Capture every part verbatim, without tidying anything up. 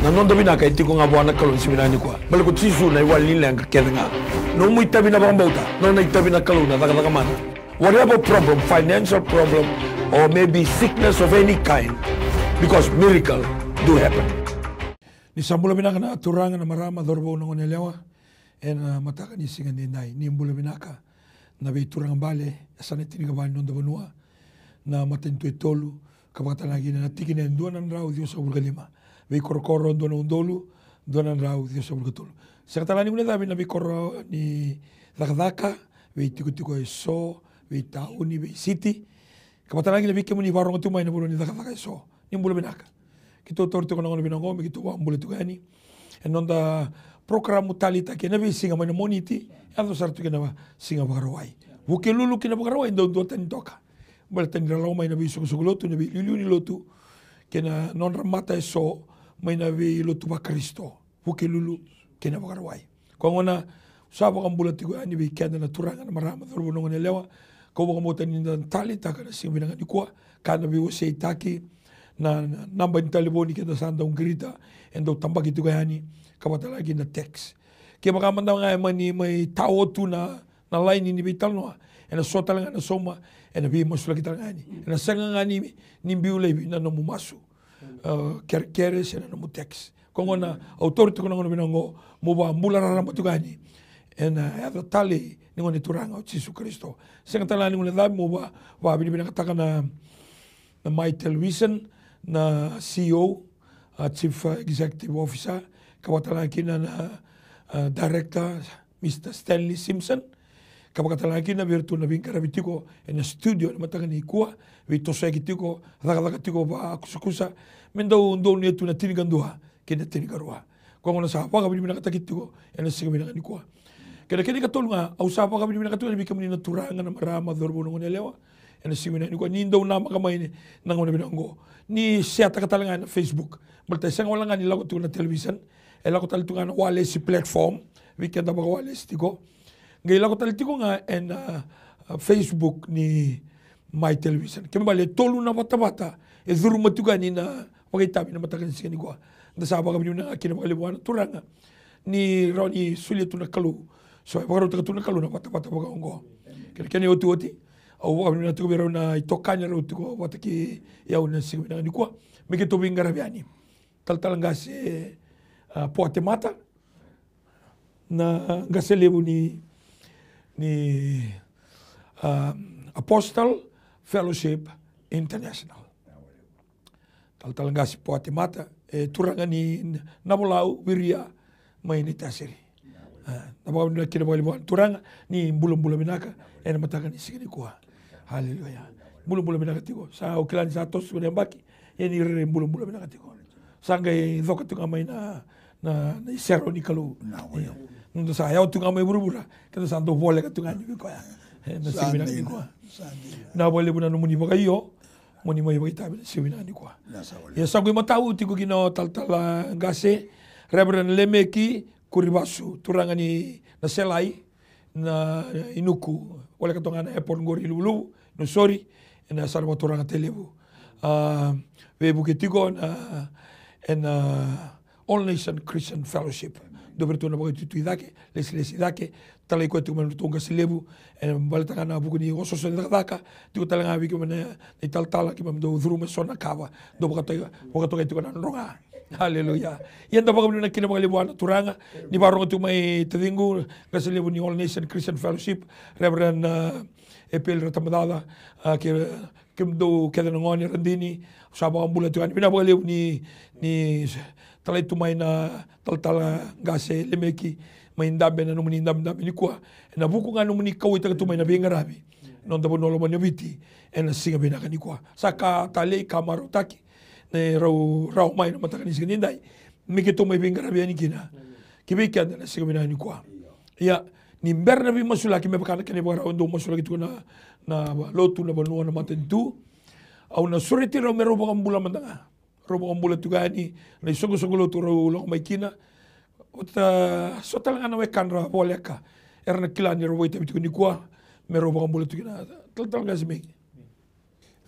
Na noda vinaka e tiko ga vua na Kalou ni siga vinaka nikua. Baleta ko Jisu na iwali ni leqa kece ga. Nomu itavi na vakabauta, nona itavi na Kalou na cakacaka mana. Whatever problem, financial problem, or maybe sickness of any kind, because miracle do happen. Ni sa bula vinaka na turaga, na marama, cauravou, na goneyalewa, ena mataka ni siga nidai. Ni bula vinaka na veituraga bale e sa na tinikava ni noda vanua, na matanitu e tolu, ka vakatalega kina na tikina e dua na drau ciwasagavulu ka lima. Veikorokoro dua na udolu dua na drau ciwasagavulu ka tolu. Sega tale ga ni guilecavi na veikoro ni cakacaka, veitikotiko eso, veitauni, veisiti, ka vakatalega kina vei kemuni vakarorogo tu mai na vanua ni cakacaka eso. Ni bula vinaka. Keitou taura tiko na gauna vinaka oqo me keitou vakabula tiko yani ena noda porokaramu taleitaki ena veisiga mai na Moniti, yaco sara tu kina na siga Vakarauwai. Vukelulu kei na Vakarauwai dau duatani toka. Baleta ni ra lako mai na veisoqosoqo lotu, na veiliuliu ni lotu, kei na nodra mata eso mai na veilotu vaKarisito. Vukelulu kei na Vakarauwai. Koya gona au sa vakabula tiko yani vei keda na turaga, na marama, cauravou, na goneyalewa, kau vakabauta ni da taleitaka na siga vinaka nikua, ka na veiwaseitaki, na, na naba ni talevoni keda sa dau qirita, e dau tabaki tiko yani, ka vakatalega kina na text. Kevaka mada ga e mani mai tao tu na, na laini ni veitalanoa, ena so tale ga na sauma, ena veimasulaki tale ga yani. Ena sega ga ni, ni biu laivi na nomu masu, a, kerekere se na nomu text. Koya gona au taura tiko na gauna vinaka oqo meu vakabula raraba tiko yani ena yaca talei ni Gone Turaga o Jisu Karisito. Sega tale ga ni guilecavi meu va, vakavinavinakataka na, na Mai Television, na C E O, a, Chief Executive Officer, ka vakatalega kina na, a, Director, Mister Stanley Simpson, ka vakatalega kina vei iratou na veiqaravi tiko ena studio ena mataka nikua, veitosoyaki tiko, cakacaka tiko vakusakusa, me dau donuya tu na tinikadua kei na tinikarua. Koya gona sa vakavinavinakataki tiko ena siga vinaka nikua. Kei na kena ikatolu ga, au sa vakavinavinakataka vei kemuni na turaga, na marama, cauravou, na goneyalewa, ena siga vinaka nikua, ni dau namaka mai na gauna vinaka oqo. Ni share-taka tale ga ena Facebook. Baleta e sega wale ga ni lako tiko na television, e lako tale tu ga na Walesi platform, vei keda vakawalesi tiko. Qai lako tale tiko ga ena, a, Facebook ni Mai Television. Kena ibalebale e tolu na vatavata e curuma tiko yani na vakaitavi na mataka ni siga nikua. Da sa vakavinavinaka kina vakalevu vua na Turaga ni rawa ni solia tu na Kalou, so e vakarautaka tu na Kalou na vatavata vaka oqo. Kei na kena iotioti, au vakavinavinaka tiko vei rau na itokani rau tiko vata kei au na siga vinaka nikua me keitou veiqaravi yani. Talatala Qase, a, Poate Mata, na qase levu ni, ni, a, Apostle Fellowship International. Talatala Qase Poate Mata, e turaga ni Navolau, Viria, mai Naitasiri. A, na vakavinavinaka kina vakalevu vua na Turaga ni bulabula vinaka ena mataka ni siga nikua. Haleluya. Bulabula vinaka tiko. Sa au kila ni sa toso tiko na yabaki, ia ni rairai bulabula vinaka tiko. Sa qai coka tu ga mai na, na, na isere ni Kalou. Noda sa yawa tu ga mai vuravura, keda sa dau voleka tu ga ni vei koya. E, na siga vinaka nikua. Vinaka vakalevu na nomuni vakaio, moni mai vakaitavi na siga vinaka nikua. Ia sa qai matau tiko kina o Talatala Qase, Reverend Lemeki Kurivasu, turaga ni Naselai, na Inuku, voleka toka ga na airport qori i Luvuluvu, Nausori, ena yasana vakaturaga Tailevu. A, veivuke tiko na, ena All Nation Christian Fellowship. Dua vei iratou na vakaitutu i cake, lesilesi i cake, talai koya tiko mai na nodratou qase levu, e baleta ga na vuku ni osooso ni cakacaka, tiko tale ga vei keimami na italatala, keimami dau curuma eso na ka va, dau vakatokai, vakatokai tiko na nodra ga. Haleluya. Ia da vakavinavinaka kina vakalevu vua na Turaga, ni vakarorogo tiko mai taciqu, qase levu ni All Nation Christian Fellowship, Reverend, a, Epeli Ratabacaca, a, kei, kemudou kece na gone, Radini, au sa vakabula tiko yani, vinaka vakalevu ni, ni talai tu mai na Talatala Qase Lemeki, mai dabe na nomuni dabedabe nikua. Ena vuku ga nomuni kauwaitaka tu mai na veiqaravi. Noda vanua lomani o Viti, ena siga vinaka nikua. Sa ka talei, ka marautaki, ni rau rawa mai na mataka ni siga nidai, me keitou mai veiqaravi yani kina. Ki vei keda na siga vinaka nikua. Ia, ni bera na veimasulaki me vaka na kena ivakarau e dau masulaki tu na, na lotu, na vanua, na matanitu. Au na sureti rau me rau vakabula mada ga. Rau vakabula tiko yani, na isoqosoqo lotu rau lako mai kina. Oti, a, so tale ga na wekadra voleka. Era na kila ni rau vakaitavi tiko nikua, me rau vakabula tiko na Talatala Qase Meki.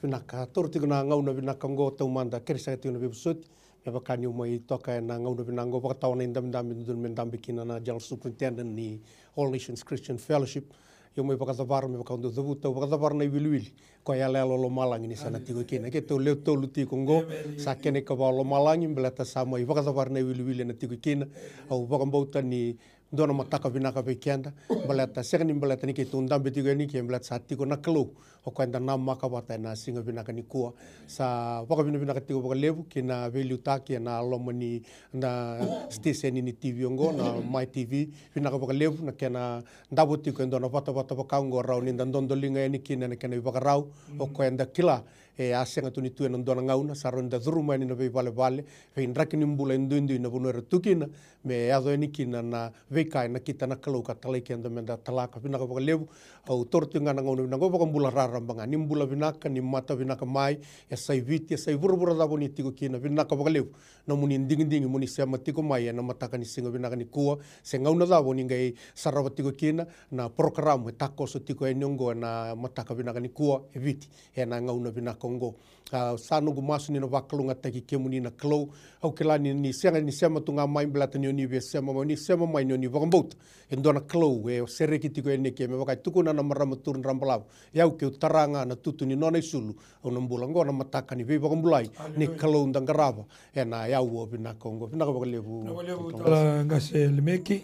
Vinaka, taura tiko na gauna vinaka oqo, taumada kerea saka tiko na veivosoti Me vaka niu mai toka ena gauna vinaka oqo, vakatawa na idabedabe e dodonu me dabe kina na General Superintendent ni All Nations Christian Fellowship. Au mai vakacavara me vaka au dau cavuta, au vakacavara na iwiliwili ko yalayala o lomalagi ni sa na tiko kina. Keitou lewe tolu tiko oqo, sa kena ikava o lomalagi, baleta sa mai vakacavara na iwiliwili ena tiko kina. Au vakabauta ni dua na mataka vinaka vei keda, baleta sega ni baleta ni keitou dabe tiko yani ke, baleta sa tiko na Kalou, o koya eda namaka vata ena siga vinaka nikua. Sa vakavinavinaka tiko vakalevu ki na veiliutaki ena loma ni na station ni T V oqo, na Mai T V. Vinaka vakalevu na kena davo tiko e dua na vatavata vaka oqo, rawa ni da dodoliga yani kina ena kena ivakarau. O koya eda kila e a sega tu ni tu ena dua na gauna, sa rawa ni da curuma yani na veivalevale, veidraki ni bula e duidui na vanua era tu kina, me yaco yani kina na veika e nakita na Kalou ka talai keda me da talaka. Vinaka vakalevu. Au taura tiko ga na gauna vinaka oqo, vakabula raraba ga, ni bula vinaka, ni mata vinaka mai. E sa i Viti, e sa i vuravura cava o ni tiko kina, vinaka vakalevu nomuni digidigi mo ni sema tiko mai ena mataka ni siga vinaka nikua. Se gauna cava o ni qai sarava tiko kina na porokaramu e takoso tiko yani oqo ena mataka vinaka nikua e Viti, ena gauna vinaka oqo. A, sa noqu masu ni na vakalougatataki kemuni na Kalou. Au kila ni, ni sega ni sema tu ga mai baleta ni o ni via sema mai, o ni sema mai ni o ni vakabauta e dua na Kalou e sereki tiko yani ke, me vaka e tukuna na marama turaga balavu. Ia au keu tara ga na tutu ni nona isulu, au na bula. Oqo na mataka ni veivakabulai ni Kalou da qarava ena aua vinaka oqo. Vinaka vakalevu. Vinaka vakalevu, Talatala Qase Lemeki.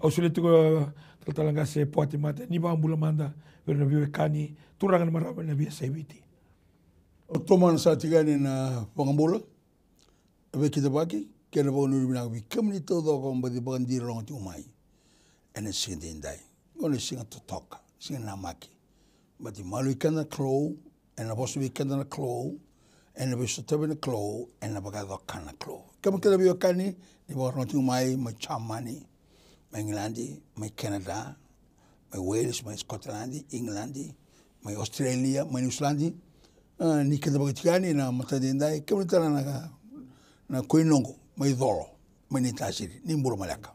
Au solia tiko, Talatala Qase Poate Mate, ni vakabula mada vei ira na veiwekani, turaga, na marama ena veiyasai Viti. Au tomana sara tiko yani na vakabula, veikidavaki kei na vakanuinui vinaka vei kemuni taucoko baci vakadiri rogo tiko mai ena siga edaidai. Oqo na siga totoka, siga namaki. Baci malui keda na Kalou, ena vosa vei keda na Kalou, ena veisotavi na Kalou, ena vakayacora na Kalou. Kemuni keda veiwekani ni vakarogo tiko mai, mai Jamani, mai Igiladi, mai Canada, mai Wales, mai Scotland, Igiladi, mai Australia, mai Niusiladi. A, ni kidavaki tiko yani na mataka edaidai, kemuni tale na, na koi noqu mai Colo, mai Naitasiri, ni bula maleka.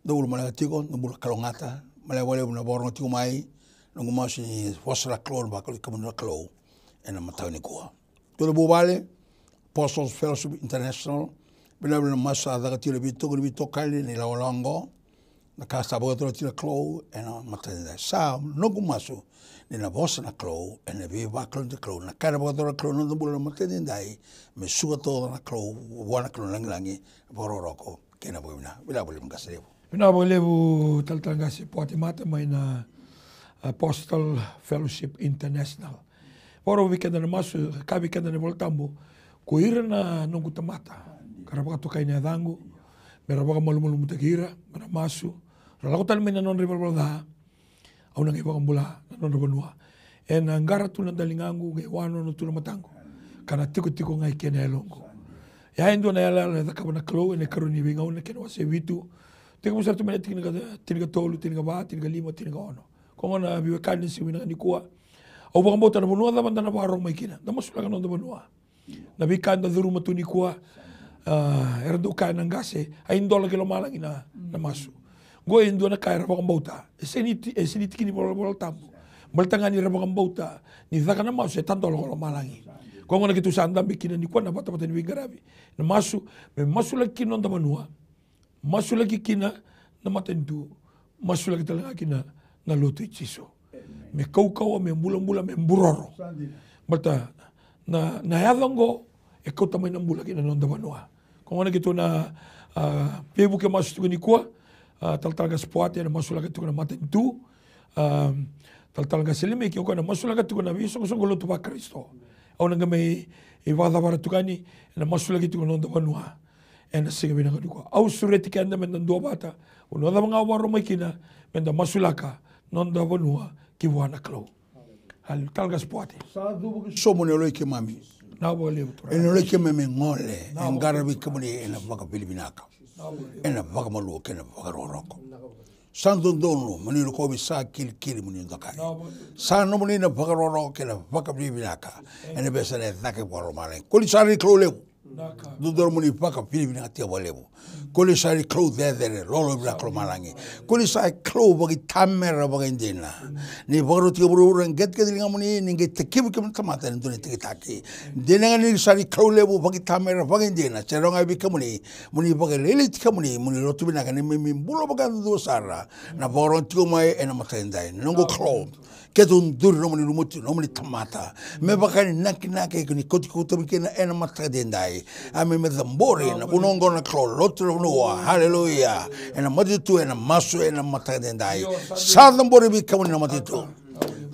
Dou bula maleka tiko, dou bula kalougata, maleka vakalevu na vakarogo tiko mai. Noqu masu ni vosa na Kalou, na vakalou kemuni na Kalou ena mataka nikua. Turaga vuvale, Apostles Fellowship International, vinaka vakalevu na masu sa caka tiko na veitokani, veitokani ni lawalawa oqo. Na ka sa vakayacora tiko na Kalou ena mataka edaidai. Sa noqu masu ni na vosa na Kalou ena veivakalougatataki ni Kalou, na ka ena vakayacora na Kalou ena noda bula ena mataka edaidai, me suka taucoko na Kalou, vua na Kalou na lagilagi, vakarokoroko kei na vakavinaka. Vinaka vakalevu, Qase levu. Vinaka vakalevu, Talatala Qase Poate Mate mai na Apostle Fellowship International. Vakarau vei keda na masu, ka vei keda na iVolatabu, ko ira na noqu tamata ka ra vakatokai na yacaqu, me ra vakamalumalumutaki ira, me ra masu, ra lako tale mai na nodra ivalavala ca. Au na qai vakabula na nodra vanua. Ena qara tu na daligaqu, qai wanono tu na mataqu, ka na tikotiko ga e ke na yaloqu. Ia e dua na yalayala e cakava na Kalou ena ikarua ni Veigauna kei na wase vitu, tekivu sara tu mai na tikina ka, tinikatolu, tinikava, tinikalima, tinikaono. Ko gona veiwekani, na siga vinaka nikua, au vakabauta na vanua cava da na vakarorogo mai kina, da masulaka na noda vanua. Na veika da curuma tu nikua, a, era dau kaya na qase, a idola ki lomalagi na, na masu. Qo e dua na ka era vakabauta. E sega ni ti-, e sega ni tiki ni ivola, iVolatabu. Baleta ga ni ra vakabauta ni caka na masu e tadola ko lomalagi. Ko gona keitou sa dabe kina nikua na vatavata ni veiqaravi, na masu, me masulaki kina noda vanua, masulaki kina na matanitu, masulaki tale ga kina na lotu i Jisu. Me kaukauwa, me bulabula, me buroro. Baleta na, na yaca oqo e kauta mai na bula ki na noda vanua. Ko gona keitou na, a, veivuke masu tiko nikua, a, Talatala Qase Poate ena masulaka tiko na matanitu, a, Talatala Qase Lemeki o koya na masulaka tiko na veisoqosoqo lotu vaKarisito. Au na qai mai vakacavara tiko yani ena masulaki tiko na noda vanua. Ena siga vinaka nikua, au sureti keda meda duavata. Vanua cava ga o vakarau mai kina, meda masulaka noda vanua ki vua na Kalou. Haleluya. Talatala Qase Poate. Sa cuva ki sobu na yaloi keimami. Vinaka vakalevu, Turaga. Ena yaloi keimami e gole, e qaravi kemuni ena vakavinavinaka, ena vakamalua kei na vakarokoroko. Sa dodonu mo ni rokovi, sa kilikili mo ni dokai. Sa nomuni na vakarokoroko kei na vakavinavinaka ena veiyasana e cake vakalomalagi. Ko ni sa na Kalou levu. Dodonu mo ni vakavinavinaka tiko vakalevu. Ko ni sa ni Kalou cecere, lolo vinaka, lomalagi. Ko ni sa Kalou vakaitamera vakaidina. Ni vakarau tiko vuravura, qeteqete ni ligamuni, ni qai tekivu kemuni na tamata ena dua na itakitaki. Dina ga ni sa ni Kalou levu vakaitamera vakaidina, se rawa ga vei kemuni mo ni vakalialiai kemuni, mo ni lotu vinaka, ni me, me bula vakaduadua sara. Na vakarorogo tiko mai ena mataka edai, noqu Kalou. Keitou duri nomuni lumuti, nomuni tamata. Me vaka ni nakinaki ko ni kauti keitou mai kina ena mataka edai. A me, me cabori na vanua oqo na Kalou, lotu na vanua. Haleluya. Ena matanitu, ena masu, ena mataka edai. Sa cabori vei kemuni na matanitu.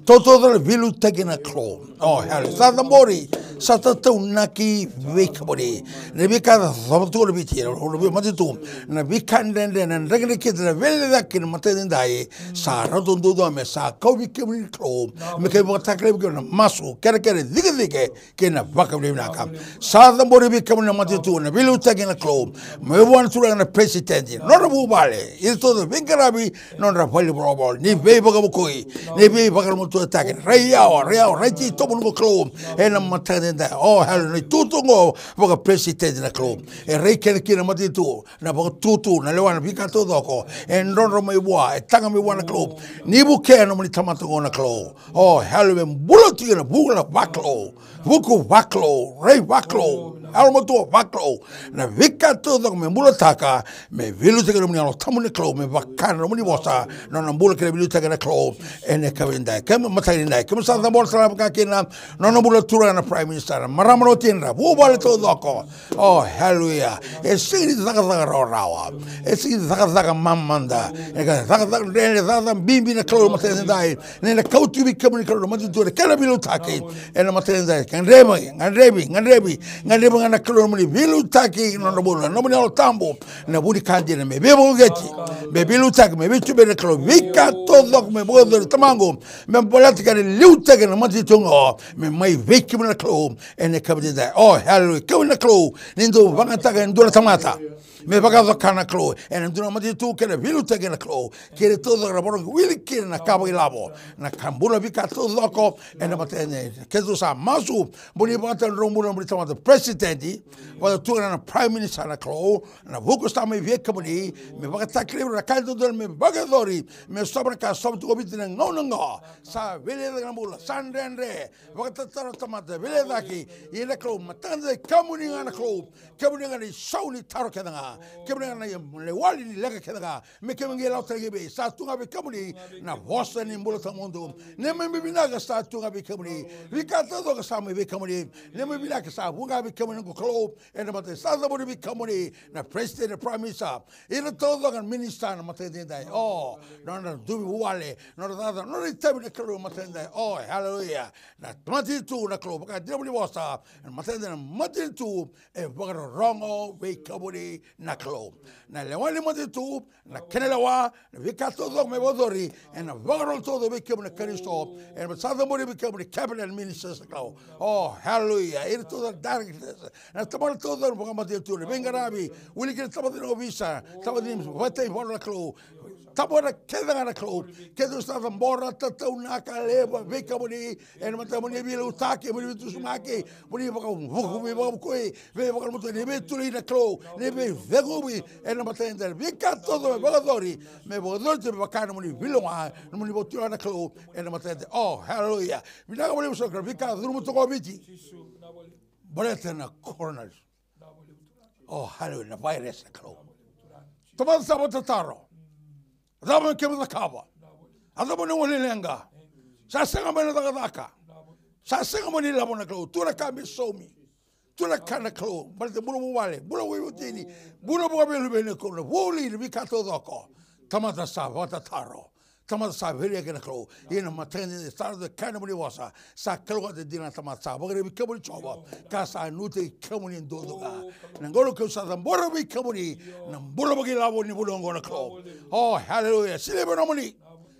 Tautauvata na veiliutaki na Kalou. O, haleluya. Sa cabori, sa tataunaki vei kemuni. Na veika sa cava tu na Viti, na matanitu. Na veika dredre, na dredre kece, na veilecayaki na mataka edai. Sa rauta duadua me sa kau vei kemuni na Kalou. Me kau vakatakilai vei kemuni na masu, kerekere, cikecike, kei na vakavinavinaka. Sa cabori vei kemuni na matanitu na veiliutaki na Kalou. Mai vua na turaga na peresitedi, nodra vuvale, iratou na veiqaravi, nodra valenivolavola, ni veivakavukui, ni veivakalougatataki, rai yawa, rai yawa, rai titobu noqu Kalou, ena mataka edai. O, haleluya, na itutu oqo vakaperesitedi na Kalou. E rai kece kina na matanitu, na vakatutu, na lewa, na veika taucoko. E drodro mai vua, e taga mai vua na Kalou. Ni vukea nomuni tamata oqo na Kalou. O, haleluya, me bula tiko ena vuku na vakalou. Vuku vakalou, rai vakalou. Yalomatua vakalou. Na veika taucoko me bulataka, me veiliutaki nomuni Yalo Tabu na Kalou, me vaka na nomuni vosa, na nona bula kei na veiliutaki na Kalou. Ena yakavi edai, kei na mataka edai, keimami sa cabora sara vakakina, nona bula turaga na Prime Minister, marama na watidra, vuvale taucoko. O, haleluya. E sega ni cakacaka rawarawa. E sega ni cakacaka mamada. E ka cakacaka dredre, cakacaka bibi na Kalou ena mataka edai. Ni na kauti vei kemuni Kalou na matanitu, na kena veiliutaki. Ena mataka edai. Gadrevi, gadrevi, gadrevi. Gadrevi ga na Kalou nomuni veiliutaki, na nodra bula, nomuni Yalo Tabu. Na vu ni ka dina, me veivakauqeti. Me veiliutaki, me veituberi na Kalou. Veika taucoko, me vakayacori Tamaqu. Me baleta ka na liutaki na matanitu oqo. Me mai vei kemuni na Kalou. Ena yakavi edai. O, haleluya. Kemuni na Kalou, ni dau vakayagataka e dua na tamata me vakayaco ka na Kalou ena dua na matanitu kei na veiliutaki na Kalou. Kei ira taucoko era vakarorogo, wili kina na ka vakailavo, na ka bula, veika taucoko ena mataka edai. Keitou sa masu mo ni vakatadrobula na nomuni tamata peresitedi, vata tu ga na Prime Minister na Kalou, na vuku sa mai vei kemuni, me vakatakilai ira na ka e dodonu me vakayacori, me sova na ka sova tu ko Viti na gauna oqo. Sa veilecayaki na bula, sa dredre, vakatataro na tamata, veilecayaki. Ia na Kalou, mataka edai kemuni ga na Kalou, kemuni ga na isau ni taro kece ga, kemuni ga na iwali ni leqa kece ga, me keimami qai lako tale ki vei? Sa tu ga vei kemuni na vosa ni bula tawamudu. Neimami vinaka sa tu ga vei kemuni. Veika taucoko sa mai vei kemuni. Neimami vinaka sa vu ga vei kemuni noqu Kalou. Ena mataka sa cabori vei kemuni na president, na prime minister, ira taucoko na minister na mataka edai. O, nodra dui vuvale, nodra cakacaka, nodra itavi na Kalou na mataka edai. O, haleluya. Na matanitu na Kalou, vaka dina nomuni vosa, na mataka edai na matanitu e vakarorogo vei kemuni na Kalou. Na lewa ni matanitu, na kena lewa, na veika taucoko me vakayacori, ena vakarorogo taucoko vei kemuni na Karisito, ena sa cabori vei kemuni na cabinet ministers na Kalou. O, haleluya. Ira taucoko na directors, na tamata taucoko na vakamatanitu, na veiqaravi, wili kina na tamata ni ovisa, tamata ni vakaitavi na Kalou. Tamata kece ga na Kalou. Keitou sa cabora, tataunaka, leva vei kemuni, ena mataka mo ni veiliutaki, mo ni veitusamaki, mo ni vakavuku, mo ni vakavukui, veivakarautaki, ni veitulei na Kalou, ni veivakauqeti, ena mataka edai. Veika taucoko me vakayacori, me vakayacori me vaka na nomuni viliga, na nomuni vakatulewa na Kalou, ena mataka edai. O, haleluya. Vinaka vakalevu sara na veika curuma tu ko Viti. Baleta na coronavirus. O, haleluya, na virus na Kalou. Tamata sa vakatataro. A cava me keimami cakava? A cava na gone leqa? Sa sega mai na cakacaka. Sa sega mai na ilavo na Kalou. Tu na ka me saumi. Tu na ka na Kalou. Baleta bula vuvale, bula veiwatini, bula vakaveiwatini na Kalou, na vuli, na veika taucoko. Tamata sa vakatataro. Tamata sa veiliutaki na Kalou. Ia na mataka edai sa rauta kaya na nomuni vosa. Sa kalougata dina na tamata, sa vakaraici kemuni Jiova, ka sa nuitaki kemuni duadua ga. Na gauna keitou sa cabora vei kemuni na bula vakailavo ni vanua oqo na Kalou. O, haleluya. Siliva e nomuni.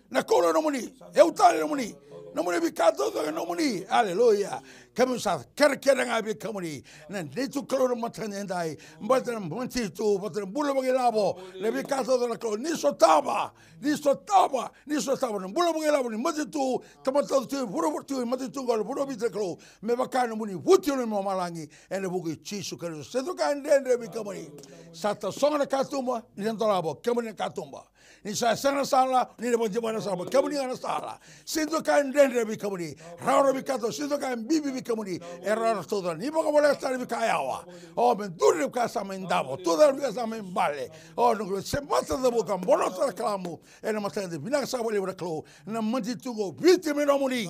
Na koula e nomuni. Eutale e nomuni. Nomuni veika taucoko e nomuni. Haleluya. Keimami sa kerekere ga vei kemuni na neitou Kalou na mataka edaidai, baleta na matanitu, baleta na bula vakailavo, na veika taucoko na Kalou. Ni sotava, ni sotava, ni sotava na bula vakailavo ni matanitu, tamata taucoko tu e vuravura tu e matanitu oqo, na vanua o Viti na Kalou, me vaka na nomuni vuti na lomalagi, ena vuku i Jisu Karisito. Sega ni dua ka e dredre vei kemuni. Sa tasogo na katuba, ni na dolava, kemuni na katuba. Ni sa sega na sala, ni na vakadinadinataka na sala, kemuni ga na sala. Sega ni dua ka e dredre vei kemuni. Rawarawa vei katuba, sega ni dua ka e bibi vei kemuni. E rawarawa taucoko. Ni vakavoleka tale na veika yawa. O, me duri na veika sa mai davo. Tucake na veika sa mai bale. O, noqu se matacavuka, bonota na kalamu. Ena mataka vinaka saka vakalevu na Kalou. Na matanitu oqo, Viti me nomuni.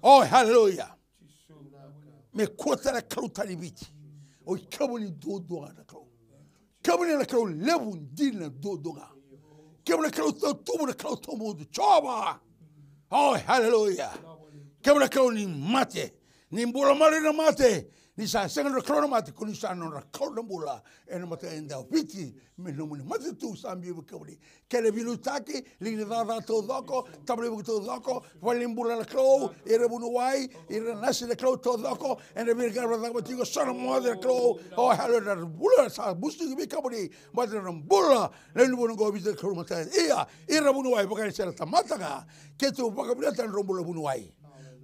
O, haleluya. Me kua tale na kalou tani Viti. O i kemuni duadua ga na Kalou. Kemuni na Kalou levu dina duadua ga. Kemuni na Kalou tautubu, na Kalou tawamudu. Jiova. O, haleluya. Kemuni na Kalou ni mate. Ni bula mai na mate. Ni sa sega na Kalou na mate, ko ni sa nodra Kalou na bula. Ena mataka edaidai, Viti me nomuni, matanitu sa biu vei kemuni. Kena veiliutaki, liga ni cakacaka taucoko, tabana ni vuku taucoko, valenibula na Kalou, ira vuniwai, ira na nasi na Kalou taucoko, ena veiqaravi caka tiko, so na moce na Kalou, o, haleluya, na bula sa musu tiko vei kemuni, baleta na bula na ulunivanua oqo, Viti na Kalou mataka. Ia, ira vuniwai, vaka ni se ra tamata ga, keitou vakavinakataka na nodrau bula vuniwai.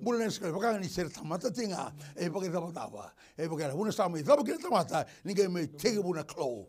Bula na Kalou, vaka ni se ra tamata tiko ga, e vakaicavacava. E vaka na vuna sa mai cava kina na tamata, ni qai mai tekivu na Kalou.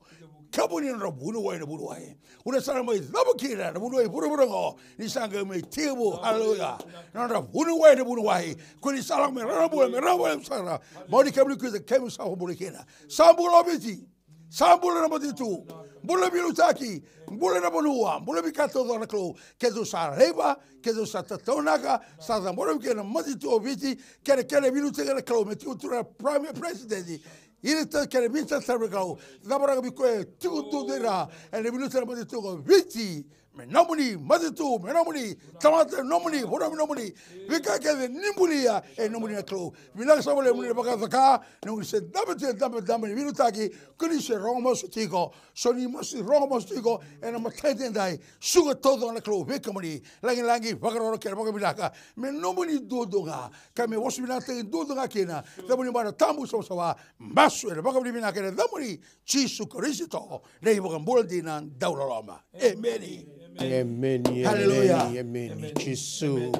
Kemuni na nodra vuniwai na vuniwai. Vuna sa na mai cava kina na vuniwai vuravura oqo, ni sa qai mai tekivu, haleluya. Na nodra vuniwai na vuniwai. Ko ni sa lako mai rau na bula, me rau vale sara. Mau ni kemuni kuita, kemuni sa vakabula kina. Sa bula o Viti. Sa bula na matanitu, bula veiliutaki, bula na vanua, bula veika taucoko na Kalou. Keitou sa raica, keitou sa tataunaka, sa cabora vei keda na matanitu o Viti, kena, kena veiliutaki na Kalou, me tiko tu na Prime President. Ira tale kena veitaratara na Kalou, cabora ga vei koya e tiko duadua ira, ena veiliutaki na matanitu o Viti. Me nomuni, matanitu me nomuni, tamata nomuni, vanua me nomuni, veika kece ni bulia e nomuni na Kalou. Vinaka saka vakalevu na nomuni vakacaka, nomuni se dabe tu e dabedabe ni veiliutaki, ko ni se rogo masu tiko, so ni masu rogo masu tiko, ena mataka edaidai, suka taucoko na Kalou vei kemuni, lagilagi, vakaroro kei na vakavinaka, me nomuni duadua ga, ka me vosa vinakataki duadua ga kina, yacamuni mana tabu savasava, masu ena vakavinavinaka ena yacamuni, Jisu Karisito, na iVakabula dina dauloloma. Emeni. Emeni, emeni, emeni, Jisu.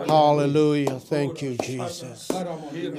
Hallelujah. Thank you, Jesus.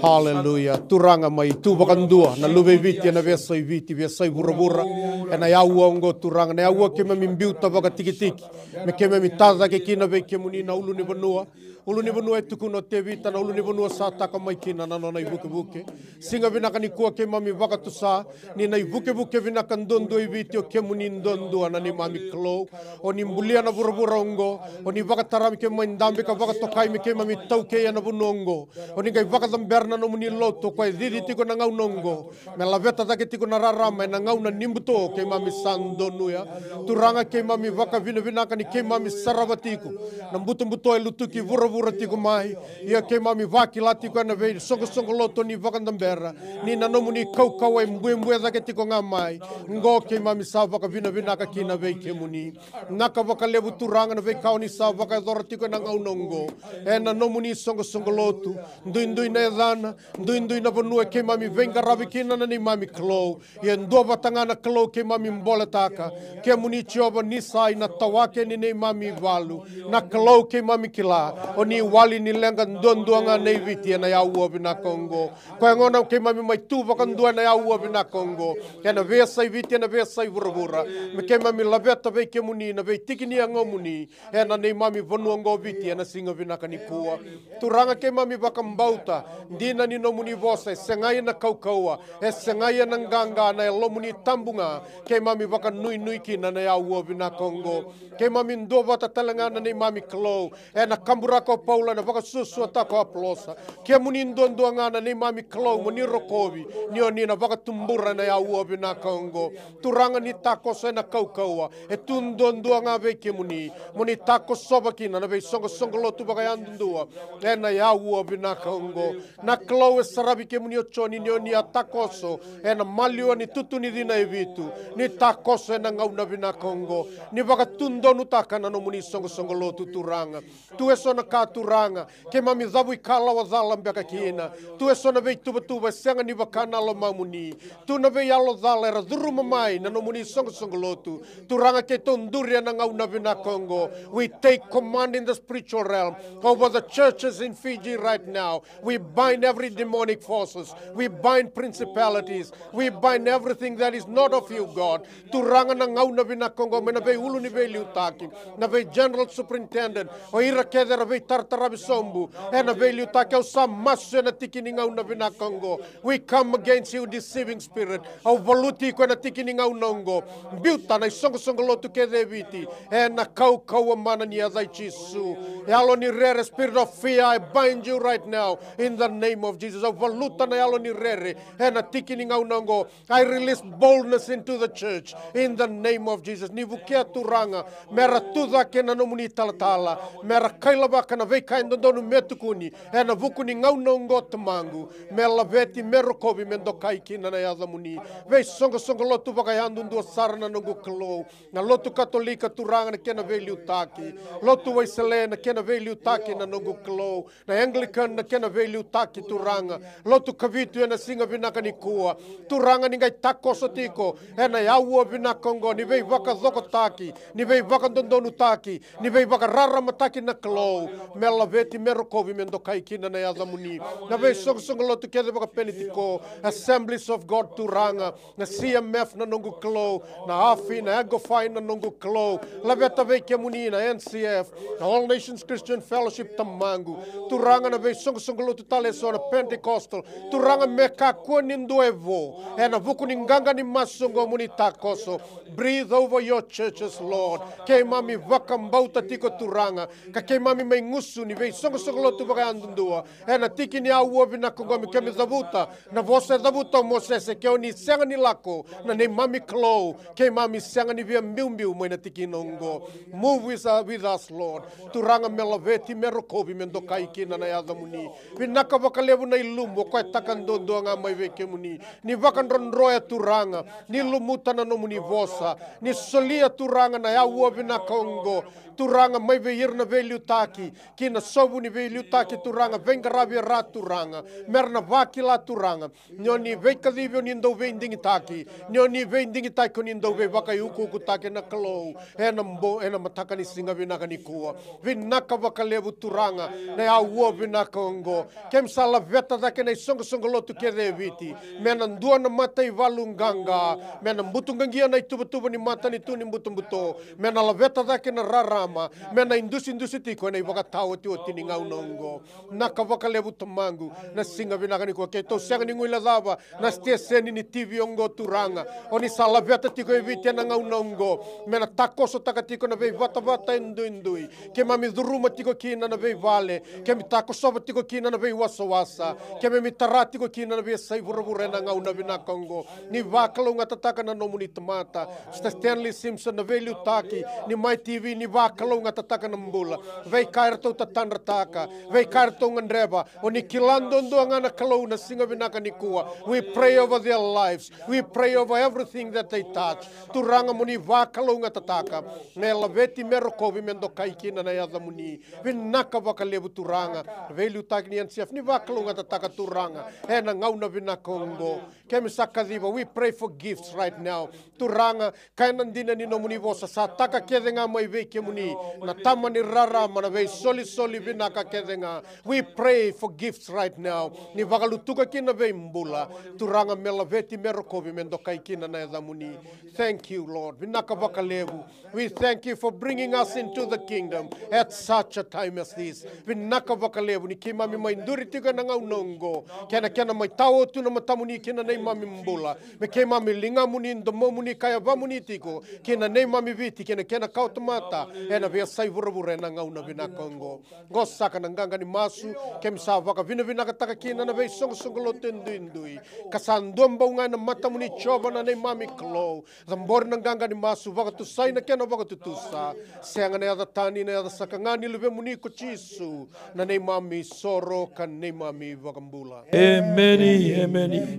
Hallelujah. Turaga mai tu vakadua, na luve i Viti, ena veiyasai Viti, veiyasai vuravura. Ena aua oqo Turaga, na aua keimami biuta vakatikitiki. Me keimami tacake kina vei kemuni na ulunivanua. Ulunivanua e tukuna o Tevita, na ulunivanua sa taka mai kina na nona ivukevuke. Siga vinaka nikua keimami vakatusa, ni na ivukevuke vinaka duadua i Viti o kemuni duadua na neimami Kalou. O ni bulia na vuravura oqo, o ni vakatarami keimami dabe ka vakatokai me keimami taukei ena vanua oqo. O ni qai vakacabera na nomuni lotu, o koya e cici tiko na gauna oqo. Me laveta cake tiko na rarama ena gauna ni buto keimami sa donuya. Turaga keimami vakavinavinaka ni keimami sarava tiko na butobuto e lutuki vuravura tiko mai. Ia keimami vakila tiko ena veisoqosoqo lotu ni vakadabera ni na nomuni kaukauwa e buebue cake tiko ga mai. Oqo keimami sa vakavinavinaka kina vei kemuni. Naka vakalevu Turaga na veika o ni sa vakayacora tiko ena gauna oqo. Ena nomuni soqosoqo lotu, duidui na yacana, duidui na vanua e keimami veiqaravi kina na neimami Kalou. Ia e dua vata ga na Kalou keimami boletaka. Kemuni Jiova Nisai na tawake ni neimami valu. Na Kalou keimami kila. O ni wali ni leqa duadua ga nei Viti ena aua vinaka oqo. Koya gona keimami mai tu vakadua ena aua vinaka oqo. Ena veiyasai Viti, ena veiyasai vuravura. Me keimami laveta vei kemuni na veitiki ni yagomuni. Ena neimami vanua oqo Viti, ena siga vinaka nikua. Turaga keimami vakabauta, dina ni nomuni vosa, e segai ena kaukauwa, e segai ena qaqa, na yalomuni tabu ga, keimami vakanuinui kina na aua vinaka oqo. Keimami duavata tale ga na neimami Kalou, ena kaburaka o Paula ena vakasuasuataka o Apolosa. Kemuni duadua ga na neimami Kalou mo ni rokovi, ni o ni na vakatubura na aua vinaka oqo. Turaga ni takoso ena kaukauwa, e tu duadua ga vei kemuni, mo ni takosova kina na veisoqosoqo lotu vakayadudua, ena aua vinaka oqo. Na Kalou e saravi kemuni o Joni ni o ni a takoso, ena maliwa ni tutu ni cina e vitu, ni takoso ena gauna vinaka oqo, ni vakatudonutaka na nomuni soqosoqo lotu Turaga. Tu eso na ka Turaga, keimami cavuikalawa cala beka kina. Tu eso na veituvatuva e sega ni vaka na lomamuni. Tu na veiyalo cala era curuma mai na nomuni soqosoqo lotu. Turaga, keitou duri ena gauna vinaka oqo. We take command in the spiritual realm over the churches in Fiji right now. We bind every demonic forces. We bind principalities. We bind everything that is not of you, God. Turaga, na gauna vinaka oqo, mai na veiulu ni veiliutaki, na vei general superintendent, o ira kece era veitarataravi sobu ena veiliutaki, au sa masu ena tiki ni gauna vinaka oqo. We come against you, deceiving spirit. Au valuti iko ena tiki ni gauna oqo. Biuta na isoqosoqo lotu kece e Viti ena kaukauwa mana ni yaca i Jisu. Yalo ni rere, spirit of fear, I bind you right now in the name of Jesus. Au valuta na yalo ni rere ena tiki ni gauna oqo. I release boldness into the church in the name of Jesus. Ni vukea, Turaga, mera tucake na nomuni talatala, mera kailavaka na veika e dodonu me tukuni ena vuku ni gauna oqo, Tamaqu. Me laveti, me rokovi, me dokai kina na yacamuni. Veisoqosoqo lotu vakayadudua sara, na noqu Kalou. Na lotu Katolika, Turaga, na kena veiliutaki. Lotu Wesele, na kena veiliutaki, na noqu Kalou. Na Anglican, na kena veiliutaki, Turaga. Lotu Kavitu ena siga vinaka nikua, Turaga, ni qai takoso tiko ena aua vinaka oqo ni veivakacokotaki, ni veivakadodonutaki, ni veivakararamataki, na Kalou. Me laveti, me rokovi, me dokai kina na yacamuni. Na veisoqosoqo lotu kece vakaPenitiko, Assemblies of God, Turaga, na C M F, na noqu Kalou, na AFI, na AGOFI, na noqu Kalou. Laveta vei kemuni na N C F, na All Nations Christian Fellowship, Tamaqu. Turaga, na veisoqosoqo lotu tale eso, na Pentecostal. Turaga, me kakua ni dua e vo ena vuku ni qaqa ni masu oqo, mo ni takoso. Breathe over your churches, Lord. Keimami vakabauta tiko, Turaga, ka keimami mai gusu ni veisoqosoqo lotu vakayadudua ena tiki ni aua vinaka oqo, me keimami cavuta na vosa e cavuta o Mosese: ke o ni sega ni lako, na neimami Kalou, keimami sega ni via biubiu mai na tikina oqo. Move with, uh, with us, Lord. Turaga, me laveti, me rokovi, me dokai kina na yacamuni. Vinaka vakalevu na ilumu o koya e taka duadua ga mai vei kemuni. Ni vakadrodroya, Turaga, ni lumuta na nomuni vosa, ni solia, Turaga, na aua vinaka oqo, Turaga, mai vei ira na veiliutaki, ki na sovu ni veiliutaki, Turaga, veiqaravi e ra, Turaga, mera na vakila, Turaga, ni o ni veikacivi, o ni dau veidigitaki, ni o ni veidigitaki, o ni dau veivakaiukuukutaki, na Kalou, ena bo-, ena mataka ni siga vinaka nikua. Vinaka vakalevu, Turaga, na aua vinaka oqo. Keimami sa laveta cake na isoqosoqo lotu kece e Viti, me na dua na mataivalu qaqa, me na butuqaqia na ituvatuva ni matanitu ni butobuto, me na laveta cake na rarama, me na idusidusi tiko ena ivakataotioti ni gauna oqo. Vinaka vakalevu, Tamaqu, na siga vinaka nikua. Keitou sega ni guilecava na siteseni ni T V oqo, Turaga. O ni sa laveta tiko e Viti ena gauna oqo, me na takosotaka tiko na veivatavata e duidui. Keimami curuma tiko kina na veivale, keimami takosova tiko kina na veiwasawasa, keimami tara tiko kina na veiyasai vuravura ena gauna vinaka oqo. Ni vakalougatataka na nomuni tamata. Sister Stanley Simpson, na veiliutaki ni Mai T V, ni vakalougatataka na bula. Veika eratou tatadrataka, veika eratou gadreva, o ni kila duadua ga, na Kalou, na siga vinaka nikua. We pray over their lives. We pray over everything that they touch. Turaga, mo ni vakalougatataka. Me laveti, me rokovi, me dokai kina na yacamuni. Vinaka vakalevu, Turaga. Veiliutaki ni N C F, ni vakalougatataka, Turaga, ena gauna vinaka oqo. Keimami sa kaciva, we pray for gifts right now. Turaga, kaya na dina ni nomuni vosa, sa taka kece ga mai vei kemuni na tama ni rarama, na veisolisoli vinaka kece ga. We pray for gifts right now. Ni vakalutuka kina veibula. Turaga, me laveti, me rokovi, me dokai kina na yacamuni. Thank you, Lord. Vinaka vakalevu. We thank you for bringing us into the kingdom at such a time as this. Vinaka vakalevu ni keimami mai duri tiko ena gauna oqo, kei na kena mai tao tu na matamuni kei na neimami bula, me keimami ligamuni, domomuni ka yavamuni tiko kei na neimami Viti kei na kena kawatamata ena veiyasai vuravura ena gauna vinaka oqo. Qo saka na qaqa ni masu keimami sa vakavinavinakataka kina na veisoqosoqo lotu e duidui, ka sa dua bau ga ena matamuni, Jiova, na neimami Kalou. Cabori na qaqa ni masu, vakatusai na kena vakatutusa. Sega na yaca tani, na yaca saka ga ni Luvemuni ko Jisu, na neimami isoro ka neimami iVakabula. Emeni, emeni,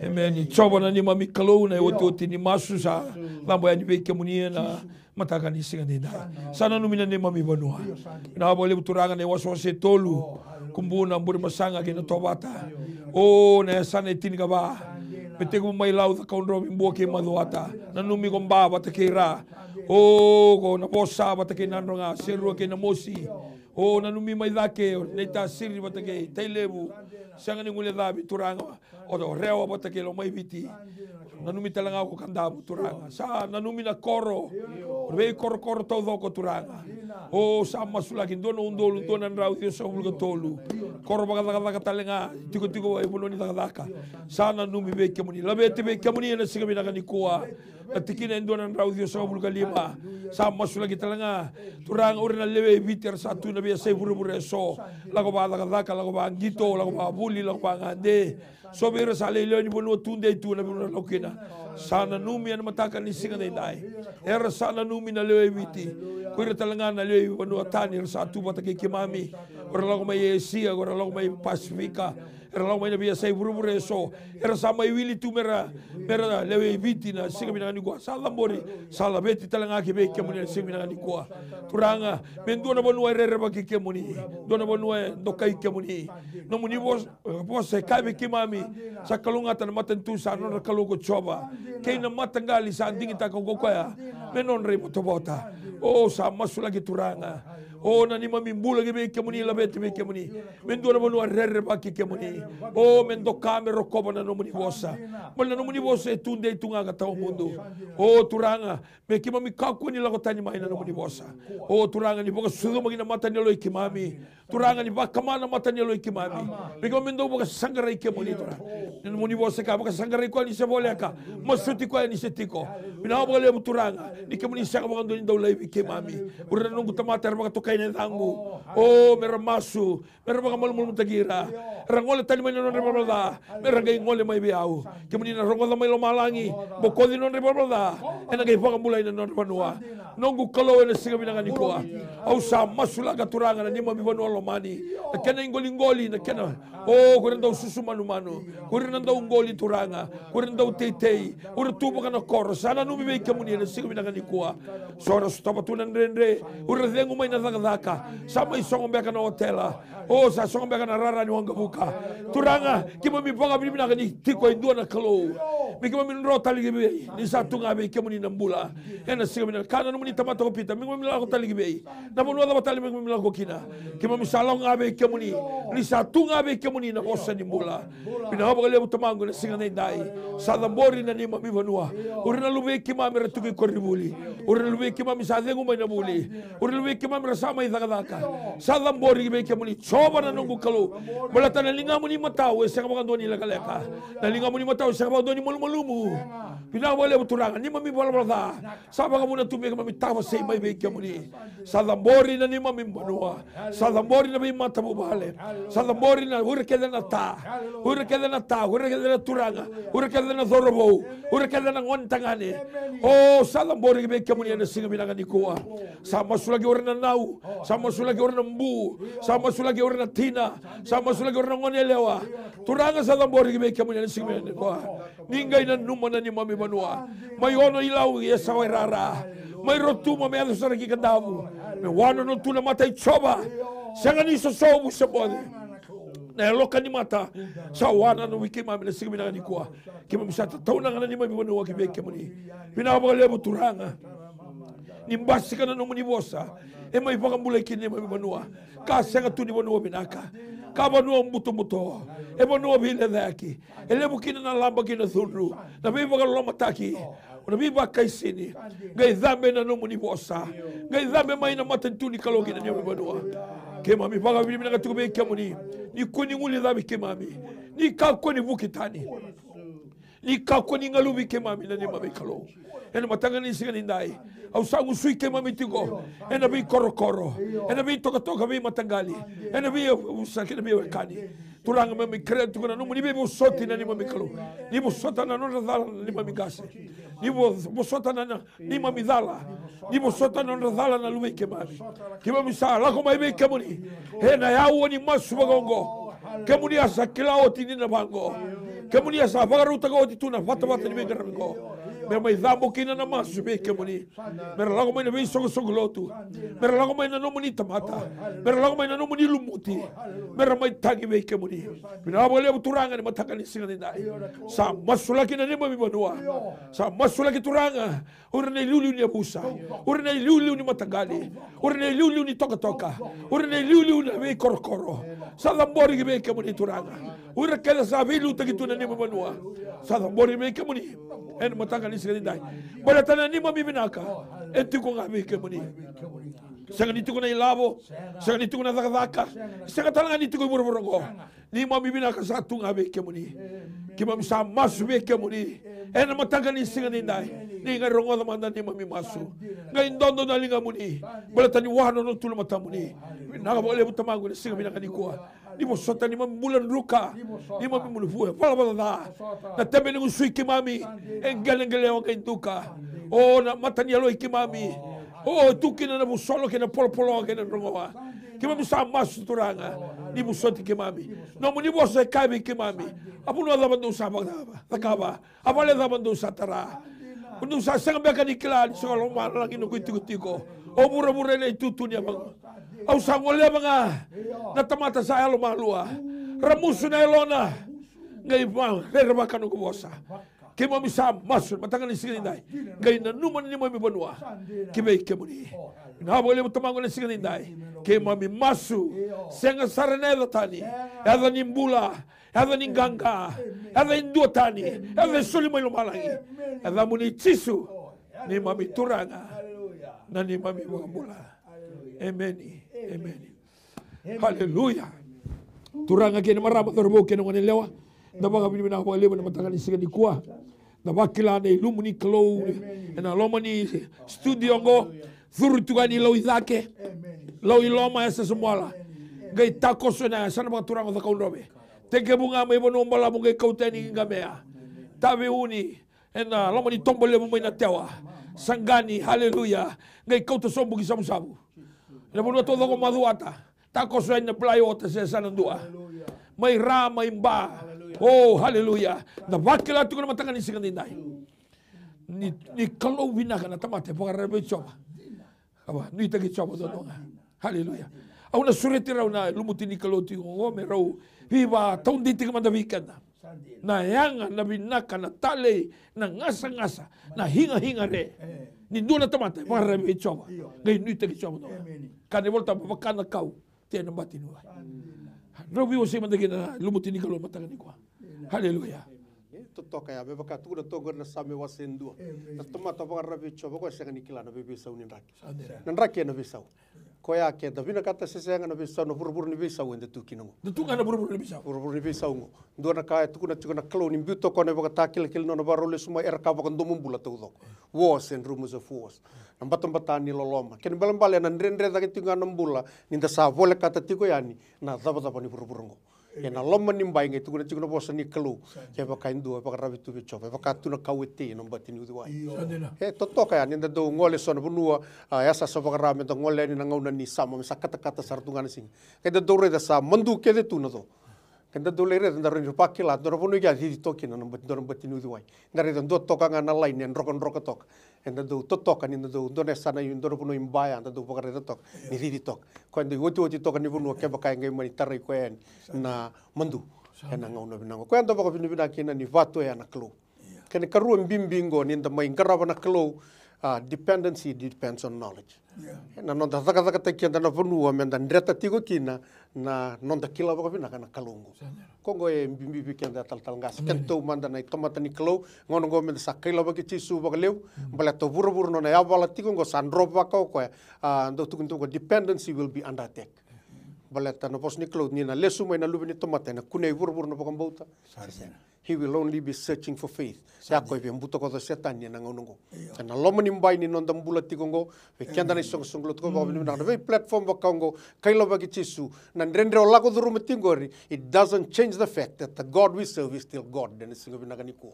emeni. Jiova na neimami Kalou, na iotioti ni masu sa cabo yani vei kemuni ena mataka ni siga nidai. Sa nanumi na neimami vanua. Vinaka vakalevu Turaga na iwasewase e tolu, Kubuna, Burebasaga kei Natovata. O na yasana e tinikava, me tekivu mai Lau, Cakaudrove, Bua kei Macuata. Nanumi ko Ba vata kei Ra. O ko Navosa vata kei Nadroga, Serua kei Namosi. O nanumi mai cake o Naitasiri vata kei Tailevu, sega ni guilecavi Turaga. O Rewa vata kei Lomaiviti. Nanumi tale ga ko Kadavu Turaga. Sa nanumi na koro, o veikorokoro taucoko Turaga. O sa masulaki dua na udolu dua na drau ciwasagavulu ka tolu. Koro vakacakacaka tale ga, tikotiko e vanua ni cakacaka. Sa nanumi vei kemuni, laveti vei kemuni ena siga vinaka nikua. Na tikina e dua na drau ciwasagavulu ka lima. Sa masulaki tale ga Turaga, o ira na lewe i Viti era sa tu na veiyasai vuravura eso. Lako vakacakacaka, lako vakaqito, lako vakavuli, lako vakagade. So vei ira sa lai lewe ni vanua tudei tu na vanua lako kina. Sa nanumi ena mataka ni siga nidai. Era sa nanumi na lewe i Viti. Ko ira tale ga na lewe i vanua tani era sa tu vata kei keimami. Ko ira lako mai Esia, ko ira lako mai Pasifika. Era lako mai na veiyasai vuravura eso. Era sa mai wili tu mera, mera lewe i Viti na siga vinaka nikua. Sa cabori, sa laveti tale ga ki vei kemuni na siga vinaka nikua. Turaga, me dua na vanua e rerevaki kemuni. Dua na vanua e dokai kemuni. Nomuni vosa, vosa e kaya vei keimami. Sa kalougata na matanitu sa nodra Kalou ko Jiova. Kei na mataqali sa digitaka ko koya me nodra ivotavota. O sa masulaki Turaga. O na neimami bula ki vei kemuni, laveti vei kemuni. Me dua na vanua rerevaki kemuni. O me doka me rokova na nomuni vosa. Baleta na nomuni vosa e tudei tu ga ka tawa mudu. O Turaga, me keimami kakua ni lako tani mai na nomuni vosa. O Turaga, ni vakasucumaki na mata ni yaloi keimami. Turaga, ni vakama na mata ni yaloi keimami. Me keimami dau vakasaqarai kemuni Turaga. Na nomuni vosa e kaya, vakasaqarai koya ni se voleka, masuti koya ni se tiko. Vinaka vakalevu Turaga, ni kemuni sega vakadua ni dau laivi keimami. O ira na noqu tamata era vakatokai na yacaqu. O mera masu, mera vakamalumalumutaki ira. Era gole tani mai na nodra ivalavala ca, mera qai gole mai vei au. Kemuni na rogoca mai lomalagi, bokoci na nodra ivalavala ca. Ena qai vakabulai na nodra vanua. Noqu Kalou, ena siga vinaka nikua, au sa masulaka Turaga na neimami vanua lomani. Na kena iqoliqoli, na kena, o ko ira na dau susu manumanu, ko ira na dau qoli Turaga, ko ira na dau teitei, ko ira tu vaka na koro. Sa nanumi vei kemuni ena siga vinaka nikua. So era sotava tu na dredre, o ira cegu mai na cakacaka, sa mai sogo beka na otela. O sa sogo beka na rara ni waqavuka. Turaga, keimami vakavinavinaka ni tiko e dua na Kalou. Me keimami dro tale ki vei, ni sa tu ga vei kemuni na bula. Ena siga vinaka, kaya na nomuni tamata ko Pita, me keimami lako tale ki vei? Na vanua cava tale me keimami lako kina? Keimami sa lako ga vei kemuni, ni sa tu ga vei kemuni na vosa ni bula. Vinaka vakalevu Tamaqu ena siga nidai. Sa cabori na neimami vanua. O ira na luvei keimami era tu ki koronivuli. O ira na luvei keimami sa cegu mai na vuli. O ira na luvei keimami era sa mai cakacaka. Sa cabori ki vei kemuni Jiova na noqu Kalou. Baleta na ligamu ni matau e sega vakadua ni lekaleka. Na ligamu ni matau e sega vakadua ni malumalumu. Vinaka vakalevu Turaga, neimami valavala ca sa vakavuna tu me keimami tawasei mai vei kemuni. Sa cabori na neimami vanua. Sa cabori na veimatavuvale. Sa cabori na, o ira kece na ta, o ira kece na ta, o ira kece na turaga, o ira kece na cauravou, o ira kece na gone tagane. O sa cabori ki vei kemuni ena siga vinaka nikua. Sa masulaki o ira na nau, sa masulaki o ira na bu, sa masulaki o ira na tina, sa masulaki o ira na gone yalewa. Turaga, sa cabori ki vei kemuni ena siga vinaka nikua. Ni qai nanuma na neimami vanua. Mai Ono i Lau e sa wai rara. Mai Rotuma me yaco sara ki Kadavu. Me wanono tu na mata i Jiova. Sega ni sosovu se boce. Na yaloka ni mata sa wananu vei keimami na siga vinaka nikua. Keimami sa tataunaka na neimami vanua ki vei kemuni. Vinaka vakalevu Turaga. Ni basika na nomuni vosa, e mai vakabulai kina neimami vanua. Ka sega tu ni vanua vinaka, ka vanua butobuto, e vanua veilecayaki. E levu kina na laba kei na cudru, na veivakalolomataki, na veivakaisini. Qai cabe na nomuni vosa. Qai cabe mai na matanitu ni Kalou ki na neimami vanua. Keimami vakavinavinaka tiko vei kemuni. Ni kua ni guilecavi keimami. Ni kakua ni vuki tani. Ni kakua ni galuvi keimami na neimami Kalou. Ena mataka ni siga nidai, au sa gusui keimami tiko ena veikorokoro, ena veitokatoka, veimataqali, ena veiyavusa kei na veiwekani. Turaga, keimami kerea tiko na nomuni veivosoti na neimami Kalou. Ni vosota na nodra cala na neimami qase. Ni vo-, vosota na, na neimami cala. Ni vosota na nodra cala na luvei keimami. Keimami sa lako mai vei kemuni ena aua ni masu vakaoqo. Kemuni a sa kila oti ni na vaqo. Kemuni a sa vakarautaka oti tu na vatavata ni veiqaravi qo. Me mai cabo kina na masu vei kemuni. Me ra lako mai na veisoqosoqo lotu. Me ra lako mai na nomuni tamata. Me ra lako mai na nomuni lumuti. Me ra mai tagi vei kemuni. Vinaka vakalevu Turaga ni mataka ni siga nidai. Sa masulaki na neimami vanua. Sa masulaki Turaga. O ira na iliuliu ni yavusa. O ira na iliuliu ni mataqali. O ira na iliuliu ni tokatoka. O ira na iliuliu na veikorokoro. Sa cabori ki vei kemuni Turaga. O ira kece sa veiliutaki tu na neimami vanua. Sa cabori ki vei kemuni. Ena mataka ni siga nidai. Baleta na neimami vinaka. E tiko ga vei kemuni. Sega ni tiko na ilavo. Sega ni tiko na cakacaka. Sega tale ga ni tiko i vuravura oqo. Neimami vinaka sa tu ga vei kemuni. Keimami sa masu vei kemuni. Ena mataka ni siga nidai. Ni qai rogoca mada neimami masu. Qai dodo na ligamuni. Baleta ni wa na nona tu na matamuni. Vinaka vakalevu Tamaqu ena siga vinaka nikua. Ni vosota neimami bula druka. Neimami bula vua. Valavala ca. Na tebe ni gusui keimami. E qeleqelewa qai duka. O na mata ni yalo i keimami. O tu kina na vusolo kei na polopoloa kei na drogoa. Keimami sa masu Turaga. Ni vosoti keimami. Nomuni vosa e kaya vei keimami. A vanua cava dou sa vakacava. Cakava. A vale cava dou sa tara. Dou sa sega beka ni kila ni sega lomalagi noqu itikotiko. O vuravura ena itutu ni yavaqu. Au sa goleva ga. Na tamata sa yalomalua. Ramusu na yalona. Qai va. Rerevaka noqu vosa. Keimami sa masu, mataka ni siga nidai. Qai nanuma na neimami vanua. Ki vei kemuni. Vinaka vakalevu Tamaqu ena siga nidai. Keimami masu. Sega sara na yaca tani. Yaca ni bula. Yaca ni qaqa. Yaca e dua tani. Yaca e soli mai lomalagi. Yacamuni Jisu. Neimami Turaga. Na neimami vakabula. Emeni. Emeni. Haleluya. Turaga kei na marama, cauravou kei na goneyalewa. Da vakavinavinaka vakalevu ena mataka ni siga nikua. Da vakila na ilumu ni Kalou ena loma ni studio oqo. Curu tu ga ni lau i cake. Lau i loma e sasamuala. Qai takoso ena yasana vakaturaga o Cakaudrove. Tekivu ga mai Vanuabalavu qai kauta yani ki Qamea. Taveuni. Ena loma ni toba levu mai Natewa. Saqani, haleluya. Qai kauta sobu ki Savusavu. Ena vanua taucoko macuata. Takoso yani na Bligh Water se yasana dua. Mai Ra, mai Ba. O, haleluya. Da vakila tiko na mataka ni siga nidai. Ni, ni Kalou vinaka na tamata e vakararavi vei Jiova. Ava, nuitaki Jiova dodonu ga. Haleluya. Au na sureti rau na lumuti ni Kalou tiko oqo me rau veivakataudei tiko mada vei keda. Na yaga, na vinaka, na talei, na gasagasa, na higahiga re. Ni dua na tamata e vakararavi vei Jiova. Qai nuitaki Jiova dodonu ga. Ka na iVolatabu vaka na kau. Tea na bati ni wai. Drau veiwasei mada kina na lumuti ni Kalou mataka nikua. Haleluya. E totoka ya, me vaka tukuna toka qori na Same wase e dua. Na tamata vakararavi vei Jiova, koya sega ni kila na veiveisau ni draki. Na draki ena veisau. Koya ke da vinakata se sega na veisau, na vuravura ni veisau eda tu kina qo. Da tu ga na vuravura ni veisau. Vuravura ni veisau qo. Dua na ka e tukuna tiko na Kalou ni biu toka na ivakatakilakila ni nona vakarau lesu mai, era ka vakadomobula taucoko. Wars and rumors of wars. Na batabata ni loloma. Kena ibalebale ena dredre cake tiko ga na bula, ni da sa volekata tiko yani na cavacava ni vuravura oqo. Ena loma ni bai qai tukuna tiko na vosa ni Kalou. Kevaka e dua e vakararavi tu vei Jiova, e vaka tu na kau e tei ena bati ni uciwai. E totoka yani, eda dau gole so na vanua, a, e sa sa vakara me da gole yani na gauna ni summer, me sa katakata sara tu ga na siga. Keda dau raica sa madu kece tu na co. Keda dau lai raica, da rawa ni vakila, dua na vanua e cici toka kina na bati, dua na bati ni uciwai. Da raica dua toka ga na laini e drokadroka toka. Eda dau totoka ni da dau, dua na yasana, dua na vanua i Ba ya, da dau vakaraica toka ni cici toka. Koya e dau iotioti toka ni vanua kevaka e qai mani tarai koya yani na madu. Ena gauna vinaka. Koya e dau vakavinavinaka kina ni vatu ya na Kalou. Kena ikarua bibi qo ni da mai qarava na Kalou, a, dependency depends on knowledge. Na noda cakacakataki keda na vanua me da dreta tiko kina na noda kila vakavinaka na Kalou qo. Ko qo e bibi vei keda talatala qase. Kedatou mada na itamata ni Kalou, gauna qo me da sa kailavaki Jisu vakalevu, baleta o vuravura nona yavala tiko qo sa drovaka o koya, a, dau tukuni tu qo dependency will be under attack. Baleta na vosa ni Kalou ni na lesu mai na Luve ni tamata ena kunei vuravura na vakabauta. He will only be searching for faith. Sa koya e via butakoca o Setani ena gauna oqo. Ena loma ni bai ni noda bula tiko oqo, vei keda na isoqosoqo lotu, ko vakavinavinaka na vei platform vaka oqo, kailavaki Jisu, na dredre o lako curuma tiko qori, it doesn't change the fact that the God we serve is still God. Ena siga vinaka nikua.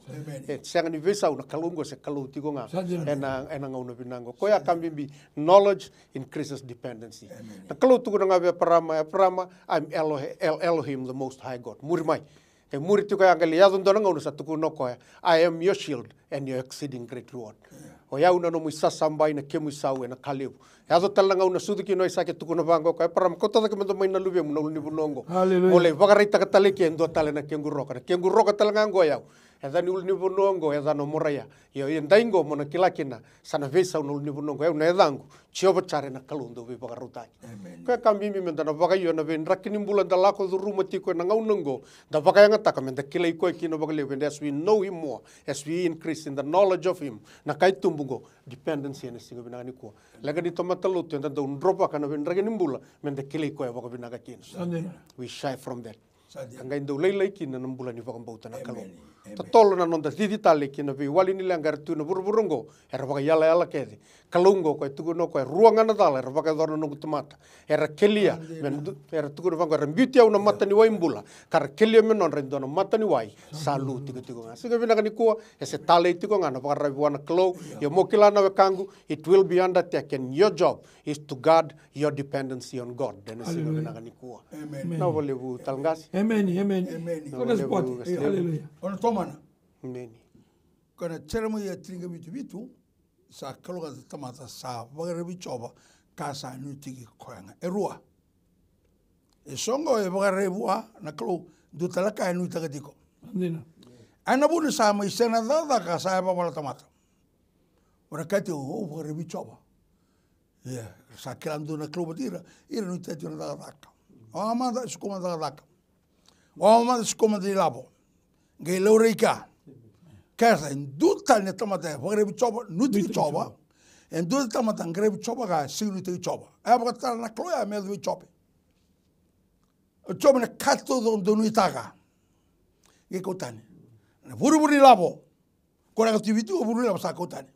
E sega ni veisau na Kalou oqo, se Kalou tiko ga. Ena, ena gauna vinaka oqo. Koya ka bibi, knowledge increases dependency. Na Kalou tukuna ga vei Eparama, Eparama, I'm Elohe-, El-, Elohim, the Most High God. Muri mai. Qai muri tiko ya, qai lai yaco dua na gauna sa tukuna o koya, "I am your shield and your exceeding great reward." O yau na nomu isasabai, na kemu isau ena ka levu. Yaco tale na gauna sucu kina o Aisake, tukuna vaqo o koya, "Eparama, kauta cake mada mai na luvemu na ulunivanua oqo. Hallelujah. Mo lai vakaraitaka tale ke e dua tale na kequ roka. Na kequ roka tale ga oqo o yau." E ca ni ulunivanua oqo, e ca na Moraia. Io, e dai qo mo na kila kina, sa na veisau na ulunivanua oqo, e au na yacaqu, Jiova Jire, na Kalou dau veivakarautaki. Amen. Koya ka bibi meda na vakaio na veidraki ni bula da lako curuma tiko ena gauna oqo, da vakayagataka meda kilai koya kina vakalevu, and as we know him more, as we increase in the knowledge of him, na ka e tubu oqo, dependency ena siga vinaka nikua. Leqa ni tamata lotu eda dau drovaka na veidraki ni bula, meda kilai koya vakavinaka kina. Amen. We shy from that. Sa dina. Ka qai dau lailai kina na bula ni vakabauta na Kalou. Emeni, emeni. Totolo na noda cici tale ki na veiwali ni leqa era tu na vuravura oqo, era vakaiyalayala kece. Kalou oqo, koya e tukuna o koya, "Rua ga na cala era vakayacora na noqu tamata. Era kelia, me du-, era tukuna vaqo, era biuti au na mata ni wai bula, ka ra kelia me nodra e dua na mata ni wai sa lu tikotiko ga." Siga vinaka nikua, e se talei tiko ga na vakararavi vua na Kalou. Ia mo kila na wekaqu, it will be undertaken. Your job is to guard your dependency on God. Ena siga vinaka nikua. Amen. Vinaka vakalevu, Talatala Qase. Amen, amen. Amen. Vinaka vakalevu, Qase Levu. Hallelujah. O na tomana. Amen. Ko na Jeremaia tinikavitu vitu, sa kalougata na tamata sa vakararavi Jiova, ka sa nuitaki koya ga. E rua. E so qo e vakararavi vua na Kalou, dua tale na ka e nuitaka tiko. Dina. Ena vuna sa mai sega na cakacaka sa yavavala na tamata. O na kaya tiko, "O, vakararavi Jiova." Ia, sa kila dua na Kalou vata ira, ira nuitaka tiko na cakacaka. O a mada, sikova na cakacaka. O a mada, sikova na ilavo. Qai laurai ka. Kaya sa, e dua tale na tamata e vakararavi Jiova, nuitaki Jiova. E dua na tamata qaravi Jiova ka sega ni nuitaki Jiova. E a vakatara na Kalou ya me yaco vei Jope. O Jope na ka taucoko dau nuitaka. Qai kau tani. Na vurevure ni lavo. Ko na ka tu i Viti, o vurevure ni lavo sa kau tani.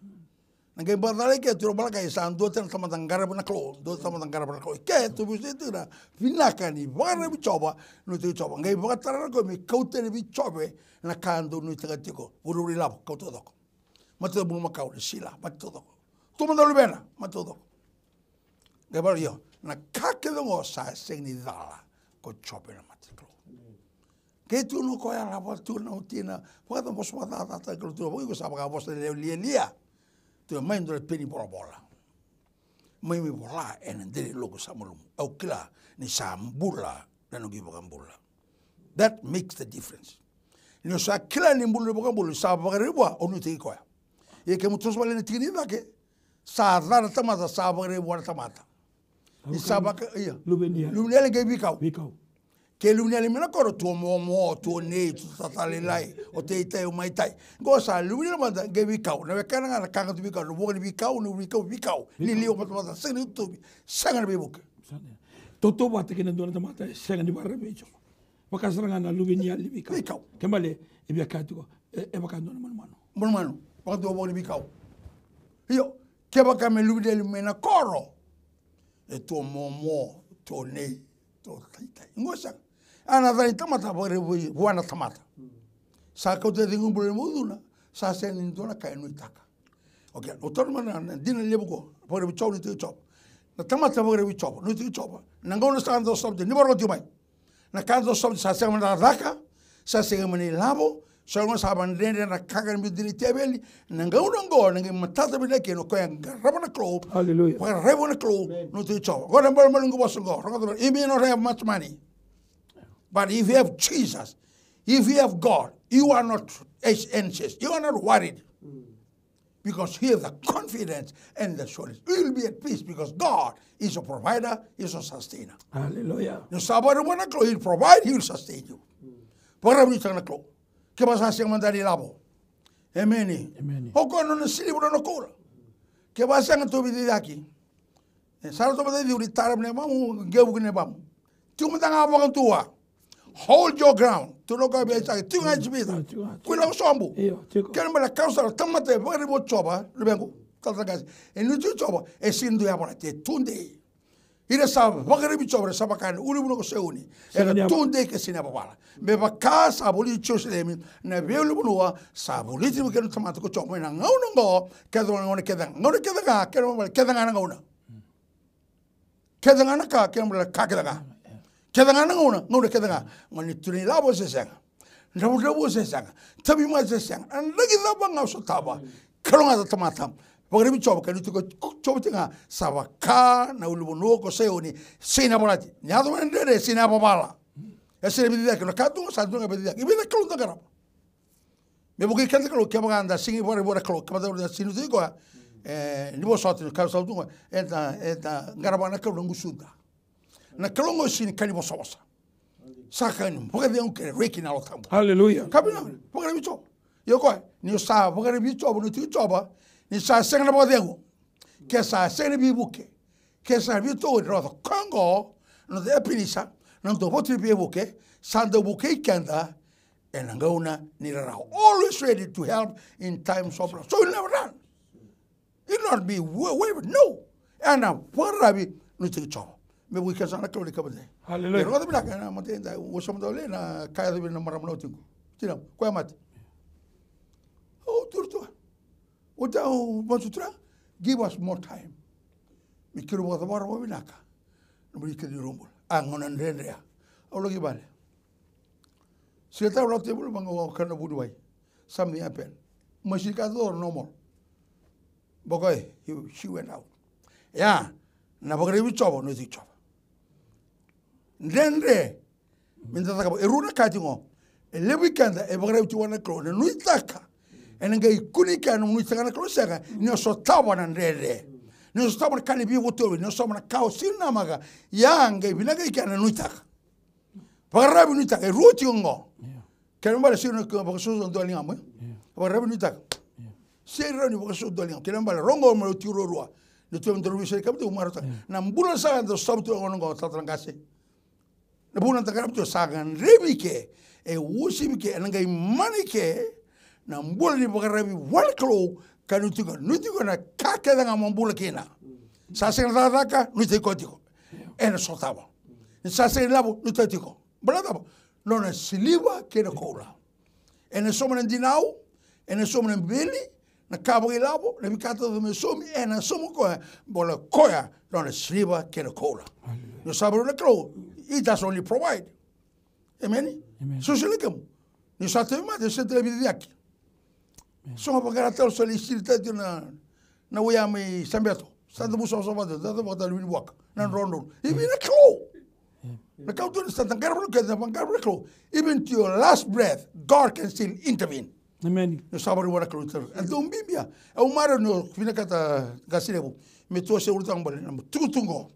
Na qai vakacala i ke, turaga balakai, sa dua tale na tamata qarava na Kalou, dua tale na tamata qarava na Kalou. I ke, tu vei Viti na vinaka ni vakararavi Jiova, nuitaki Jiova. Qai vakatara na Kalou me kau tani vei Jope na ka dau nuitaka tiko. Vurevure ni lavo, kau taucoko. Mate bulumakau, na sila, mate taucoko. Tu mada luvena, mate taucoko. Qai vaka, io, na ka kece oqo sa sega ni cala ko Jope na mata ni Kalou. Ke tu na koya la vaka tu na watina, vakata vosa vakacacata Kalou tu, vaka iko sa vakavosa lialialia. Tu mai dua na peni volavola. Mai mai vola ena dela ni loqu sa malumu. Au kila ni sa bula na noqu iVakabula. That makes the difference. Ni o sa kila ni bula na iVakabula, ni sa vakararavi vua, o nuitaki koya. Ia kemu toso vale na tiki ni cake, sa ca na tamata, sa vakararavi vua na tamata. Ni sa vaka, ia. Luve ni yali. Luve ni yali qai veikau. Veikau. Ke luve ni yali mai na koro, tu o momo, tu o nei, tu o tata lailai, o teitai, o maitai. Qo sa luve ni yali mada qai veikau. Na wekana ga na ka ga tu veikau, na vuqa ni veikau, na veikau, veikau. Veikau. Liliu o matamata, sega ni utuvi, sega na veivuke. Sa dina. Tautauvata kei na dua na tamata e sega ni vakararavi vei Jiova. Vaka sara ga na luve ni yali ni veikau. Veikau. Ke bale, e via kaya tiko, e, e vaka dua na manumanu. Manumanu, vaka dua vua ni veikau. Io, kevaka me luve ni yali mai na koro, e tu o momo, tu o nei, tu o taitai. Qo sega. A na ca ni tamata vakararavi vua na tamata. Sa kauta e cegu bula ni maucuna, sa sega ni dua na ka e nuitaka. Okay, o tolu mana na dina levu ko, vakararavi Jiova, nuitaki Jiova. Na tamata vakararavi Jiova, nuitaki Jiova. Na gauna sa dau sota, ni vakarogo tiko mai. Na ka dau sota, sa sega mai na cakacaka, sa sega mai na ilavo, sa gauna sa vadredre na kaka ni biu dina i teveli, na gauna oqo, na qai matata vinaka kina, o koya qarava na Kalou. Hallelujah. Vakararavi na Kalou, amen, nuitaki Jiova. Qo na balebale ni qu vosa qo, rogoca, you may not have much money. But if you have Jesus, if you have God, you are not as anxious, you are not worried. Because he has the confidence and the assurance. He will be at peace because God is a provider, is a sustainer. Hallelujah. Ni sa vakararavi vua na Kalou, he will provide, he will sustain you. Vakararavi vua na Kalou. Kevaka sa sega mada ni lavo. Emeni. Emeni. O koya nona siliva, nona koula. Kevaka sega, tou veiciciyaki. E, sa ratou vata i ciu ni tara na yavamu, qevuki na yavamu. Tiko mada ga vakadua. Hold your ground. Tukuna o koya vei Aisake, tiko ga Ijipita. Tiko ga. Kua ni lako sobu. Io, tiko. Kena ibalebale na ka au sa, tamata e vakararavi vua Jiova, luvequ, talatala qase. E nuitaki Jiova, e sega ni dua e yavala, e tudei. Ira sa vakararavi Jiova, era sa vaka na ulunivanua ko Saioni. Sega ni yavala. Era tudei ka sega ni yavavala. Me vaka sa voliti Jerusalemi, na veiulunivanua, sa voliti vei keda na tamata ko Jiova. Mai na gauna oqo, kece na gauna kece ga. Gauna kece ga, kena ibalebale, kece ga na gauna. Kece ga na ka, kena ibalebale ka kece ga. Kece ga na gauna, gauna kece ga. Gauna ni tu na ilavo se sega. Dravudravua se sega. Tauvimate se sega. Na draki cava ga o sotava. Kalougata tamata. Vakaraici Jiova, kei na tiko Jiova tiko ga. Sa vaka na ulunivanua ko Saioni. Sega ni yavalati. Ni yaco mai na dredre, sega ni yavavala. E sega ni veiciciyaki. Na ka tu ga sa tu ga veiciciyaki. E vei na Kalou da qarava? Me vukei keda na Kalou, kevaka da sega ni vakaraici vua na Kalou, kevaka da sega ni tiko koya, e, ni vosota, ni ka sa tu ga, eda, eda qarava na Kalou na gusuda. Na Kalou oqo sega ni ka ni vosavosa. Sa ka ni vakacegu kei na reki na Yalo Tabu. Hallelujah. Ka vinaka, vakaraici Jiova. Ia o koya, ni o sa vakaraici Jiova, ni o tiko Jiova, ni sa sega na vakacegu. Ke sa sega na veivuke. Ke sa veitokoni, raica koya oqo, na noda Epenisa, na noda votu ni veivuke, sa dau vukei keda, ena gauna ni rarawa. Always ready to help in times of trouble. So you never run. You not be wa-, wavered. No. Ena vakararavi, ni tiko Jiova. Me vukei keda sara na Kalou ni ka vata. Hallelujah. Ia rogoca vinaka, ena mataka edai, au sa mada lei na ka yaco vei na marama na watiqu. Tinaqu, koya mate. Au tukuna tu ga. Oti au masuta, give us more time. Me keirau vakacavara vakavinaka. Na bula ni keda ni rubula. A gauna dredre ya. Au lako i vale. Siga tale au lako tiko i vale, vaqo au kana vuniwai. Something happened. Machine ka dodonu normal. Boko e, he, she went out. Ia, na vakaraici Jiova, na tiko Jiova. Dredre. Me da cakava, e rua na ka tiko. E levu vei keda, e vakaraici vua na Kalou, na nuitaka. Ena qai kune kina na nuitaka na Kalou sega, ni o sotava na dredre. Ni o sotava na ka ni veivutuni, ni o sotava na ka o sega ni namaka. Ia, qai vinaka vei keda na nuitaka. Vakararavi nuitaka, e rua tiko oqo. Kena ibalebale sega ni vakasuasua dua na ligamu, e? Vakararavi nuitaka. Sega ni rawa ni vakasuasua dua na ligamu. Kena ibalebale, rogo me tiko ruarua. Ni tu me dua na veisau ni ka me tu marautaka. Na bula sa da sotava tu oqo, talatala qase. Na bula da qarava tiko sa gadrevi ke, e uasivi ke, ena qai mani ke, na bula ni vakararavi vua na Kalou, ka nuitaka, nuitaka na ka kece ga mo bula kina. Sa sega na cakacaka, nuitaki koya tiko. Ena sotava. Ni sa sega ni lavo, nuitaki tiko. Baleta cava? Nona siliva kei na koula. Ena sauma na dinau, ena sauma na beli, na ka vakailavo, na veika tautauvata me saumi, ena sauma koya, baleta koya, nona siliva kei na koula. Hallelujah. Ni sa vakaraici na Kalou, he does only provide. Amen? Amen. Sa sega ni kemu. Ni sa tauvimate, sa tauvimate. Amen. So ga vaqara tale, sa lai sili tale tiko na, na wai mai Sabeto. Sa da vusavusava tale, sa da vakatale vinivuaka. Na drodro. E vei na Kalou. Na Kalou tu ni sa da qarava na Kalou, da qarava na Kalou. Even to your last breath, God can still intervene. Amen. Ni sa vakaraici vua na Kalou tale. E dau bibi ya. Au marau ni o vinakata qase levu. Me tu o se ulutaga bale na tukutuku qo.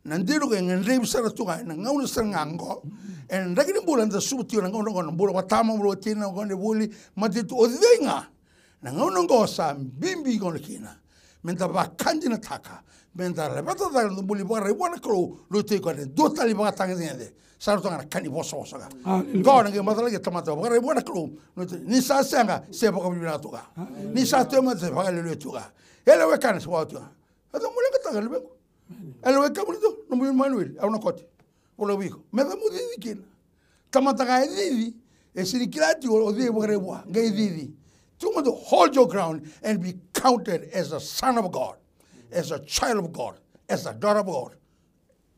Na dina qo e gadrevi sara tu ga ena gauna sara ga qo. Ena draki ni bula eda susuga tiko na gauna qo, na bula vakatama, bula vakatina, gauna ni vuli, matanitu, o cei ga. Na gauna qo sa bibi gauna kina. Meda vakadinadinataka, meda laveta cake na bula ni vakararavi vua na Kalou, nuitaki koya, e dua tale ni vakatagedegede. Sa rauta ga na ka ni vosavosa ga. Hallelujah. Qo na qai macala kei na tamata vakararavi vua na Kalou, nuitaki, ni sa sega, se vakavinavinaka tu ga. Hallelujah. Ni sa tauvimate, se vakalialiai tu ga. E lewe kana se vaka tu ga. Au sa guilecavi ga, luvequ. E lewe kemuni tu, nomu Imanueli, au na kote. Volai vei iko. Me da mo cici kina. Tamata ga e cici, e sega ni kila tiko o cei e vakararavi vua, qai cici. Tu ga mo hold your ground and be counted as a son of God, as a child of God, as a daughter of God,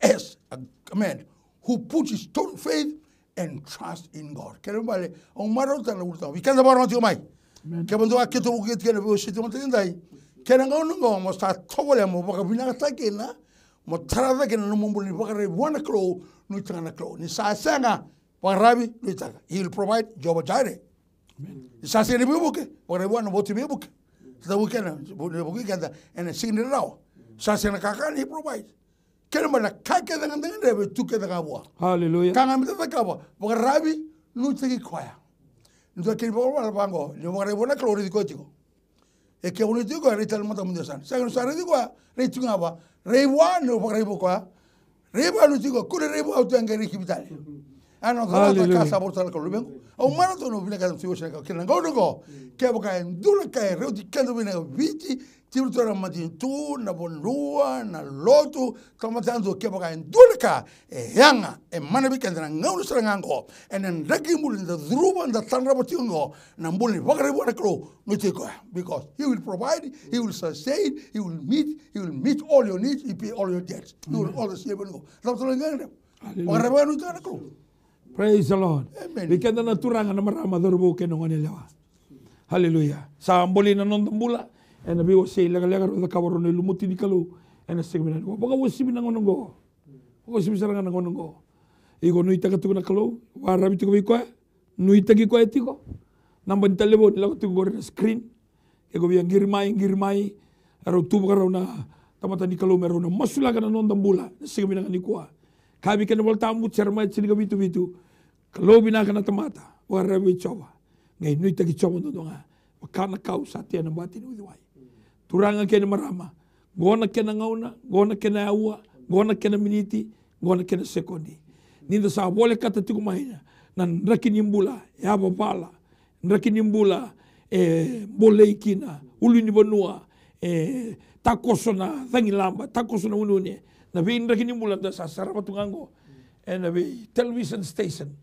as a, a man who puts his total faith and trust in God. Kena ibalebale, au marau tale na ulutaga vei keda vakarorogo tiko mai. Amen. Kevaka dua keitou vukei tiko ena veiwasei tiko mataka edai. Kei na gauna qo mo sa tovolea mo vakavinakataka kina, mo tara cake kina na nomu bula ni vakararavi vua na Kalou, nuitaka na Kalou. Ni sa sega, vakararavi, nuitaka. He will provide, Jehovah Jireh. Amen. Ni sa sega ni veivuke, vakararavi vua na votu ni veivuke. Sa vukei keda, vukei keda ena siga ni rarawa. Sa sega na kakana, he provide. Kena ibalebale na ka kece ga da gadreva e tu kece ga vua. Hallelujah. Ka ga me da cakava, vakararavi, nuitaki koya. Dua kena ivalavala vaqo, ni vakararavi vua na Kalou, raici koya tiko. E ke o nuitaki koya, raici tale mada mudu yasana. Sega ni sa raici koya, raici tiko ga vua. Raici vua, ni vakararavi vua koya. Raici vua, nuitaki koya. Kua ni raici vua, au tu ga qai raici kemuni tale. A na cava na ka sa vakarautaka na Kalou, luvequ. Au marau tu na vinaka na tu osi na ka kina na gauna qo. Kevaka e dua na ka e rauti keda vei na Viti, tiko tu na matanitu, na vanua, na lotu, tamata yadua, kevaka e dua na ka e yaga, e mana vei keda na gauna sara ga qo, ena draki ni bula da curuma, da tarava tiko qo, na bula ni vakararavi vua na Kalou, nuitaki koya. Because he will provide, he will sustain, he will meet, he will meet all your needs, he pay all your debts. He will always save and go. Hallelujah. Vakararavi, nuitaka na Kalou. Praise the Lord. Amen. Vei keda na turaga, na marama, cauravou kei na gone yalewa. Hallelujah. Sa bole na noda bula ena veiwasei lekaleka rau cakava rau na lumuti ni Kalou ena siga vinaka nikua. Vakauasivi na gauna oqo. Vakauasivi sara ga na gauna oqo. Iko nuitaka tiko na Kalou, vakararavi tiko vei koya, nuitaki koya tiko. Naba ni talevoni lako tiko qori na screen. Ke ko via qiri mai, qiri mai. E rau tu vakarau na tamata ni Kalou me rau na masulaka na noda bula na siga vinaka nikua. Ka vei kena Volatabu, Jeremaia tinikavitu vitu. Kalou vinaka na tamata vakararavi vei Jiova, qai nuitaki Jiova duadua ga, vaka na kau sa tea na bati ni uciwai. Turaga kei na marama, qo na kena gauna, qo na kena aua, qo na kena miniti, qo na kena sekodi. Ni da sa volekata tiko mai na, na draki ni bula e yavavala, draki ni bula e bolei kina ulu ni vanua, e takoso na cagilaba, takoso na uneune. Na veidraki ni bula da sa sarava tu ga qo ena vei television station.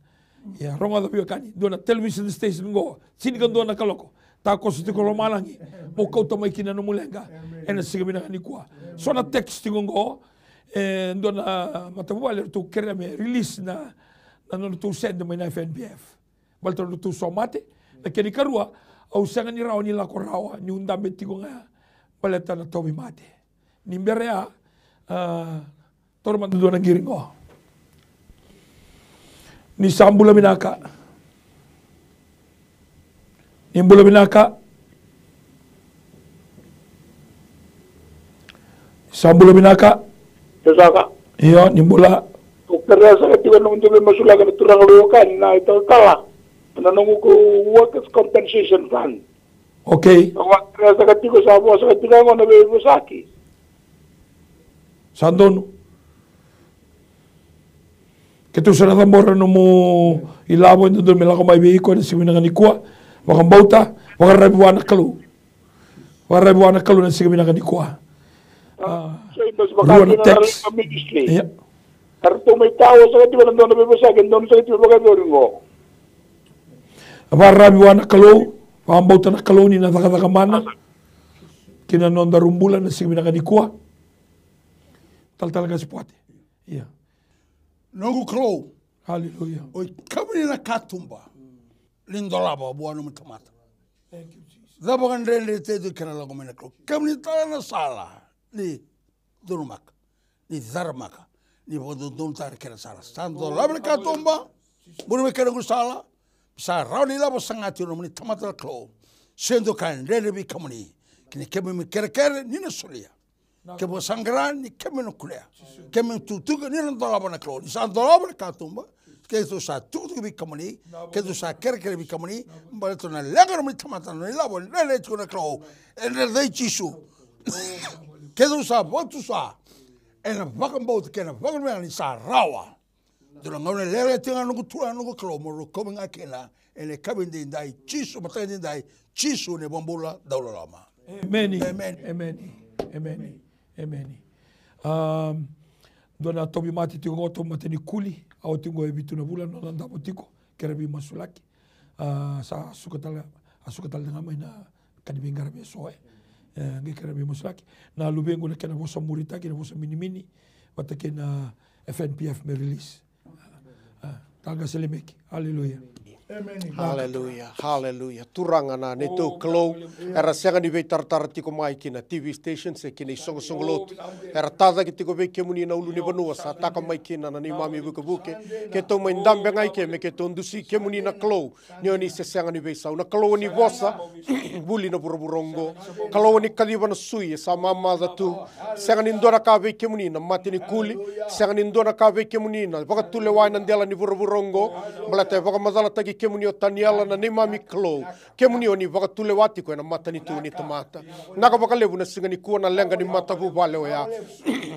Ia, rogoca veiwekani, dua na television station qo, tinikadua na kaloko. Takoso tiko lomalagi, mo kauta mai kina nomu leqa ena siga vinaka nikua. So na text tiko qo, e dua na matavuvale ratou kerea me release na, na nodratou sede mai na F N P F. Baleta nodratou so mate. Na kena ikarua, au sega ni rawa ni lako rawa niu dabe tiko ga baleta na tauvimate. Ni bera ya, a, taura mada dua na qiri qo. Ni sa bula vinaka. Ni bula vinaka. Sa bula vinaka. Saka. Io, ni bula. Au kerea saka tiko na noqu dui veimasulaki na turaga veiwekani na italatala. Na noqu ko workers compensation fund. Okay. Au a kerea saka tiko, sa vo saka tiko qo na veivosaki. Sa donu. Keitou sa na cabora nomu ilavo e dodonu me lako mai vei iko ena siga vinaka nikua. Vakabauta, vakararavi vua na Kalou. Vakararavi vua na Kalou na siga vinaka nikua. A, rua na text. Ia. Eratou mai tawa saka tiko na dua na veivosaki e donu saka tiko vakayacori qo. Vakararavi vua na Kalou, vakabauta na Kalou ni na cakacaka mana ki na nodaru bula na siga vinaka nikua. Talatala Qase Poate. Ia. Noqu Kalou. Hallelujah. Oi kemuni na katuba ni dolava vua nomu tamata. Thank you, Jesus. Cava ka dredre tiko kena lako mai na Kalou? Kemuni tale na sala ni donumaka, ni caramaka, ni vakadodonutaka na kena sala. Sa dolava na katuba, buli mai kena noqu sala, sa rawa ni lavo saga tiko na nomuni tamata na Kalou. Se dua ka dredre vei kemuni, kei na keimami kerekere ni na solia. Keimami saqara ni keimami na kunea. Keimami tukutuku ni na dolava na Kalou. Ni sa dolava na katuba, keitou sa tukutuku vei kemuni, keitou sa kerekere vei kemuni, baleta na leqa na nomuni tamata na ilavo, e dredre tiko na Kalou. E dredre i Jisu. Keitou sa vakatusa ena vakabauta kei na vakanuinui ni sa rawa. Dua na gauna lekaleka tiko ga noqu Turaga noqu Kalou mo rokovi ga kina ena yakavi edaidai, Jisu, mataka edaidai, Jisu na iVakabula dauloloma. Emeni. Emeni. Emeni. Emeni. Emeni. Am, dua na tauvimate tiko qo, tauvimate ni kuli, a oti qo e vitu na vula na nona davo tiko, kere veimasulaki. A, sa suka tale, a suka tale ga mai na ka ni veiqaravi eso, e. E, qai kere veimasulaki. Na luvequ na kena vosa muritaki, na vosa minimini, vata kei na F N P F me release. A, taga selemeki. Hallelujah. Hallelujah. Hallelujah. Turaga na neitou Kalou, era sega ni veitaratara tiko mai ki na T V station se ki na isoqosoqo lotu. Era tacake tiko vei kemuni na ulu ni vanua, sa taka mai kina na neimami vukevuke. Keitou mai dabe ga i ke me keitou dusi kemuni na Kalou. Ni oni se sega ni veisau, na Kalou ni vosa, vuli na vuravura oqo. Kalou ni kaciva na sui e sa mamaca tu. Sega ni dua na ka vei kemuni na mate ni kuli. Sega ni dua na ka vei kemuni na vakatulewa ena dela ni vuravura oqo. Baleta e vakamacalataki kemuni o Taniela na neimami Kalou. Kemuni oni vakatulewa tiko ena matanitu ni tamata. Naka vakalevu na siga nikua na leqa ni matavuvale oya.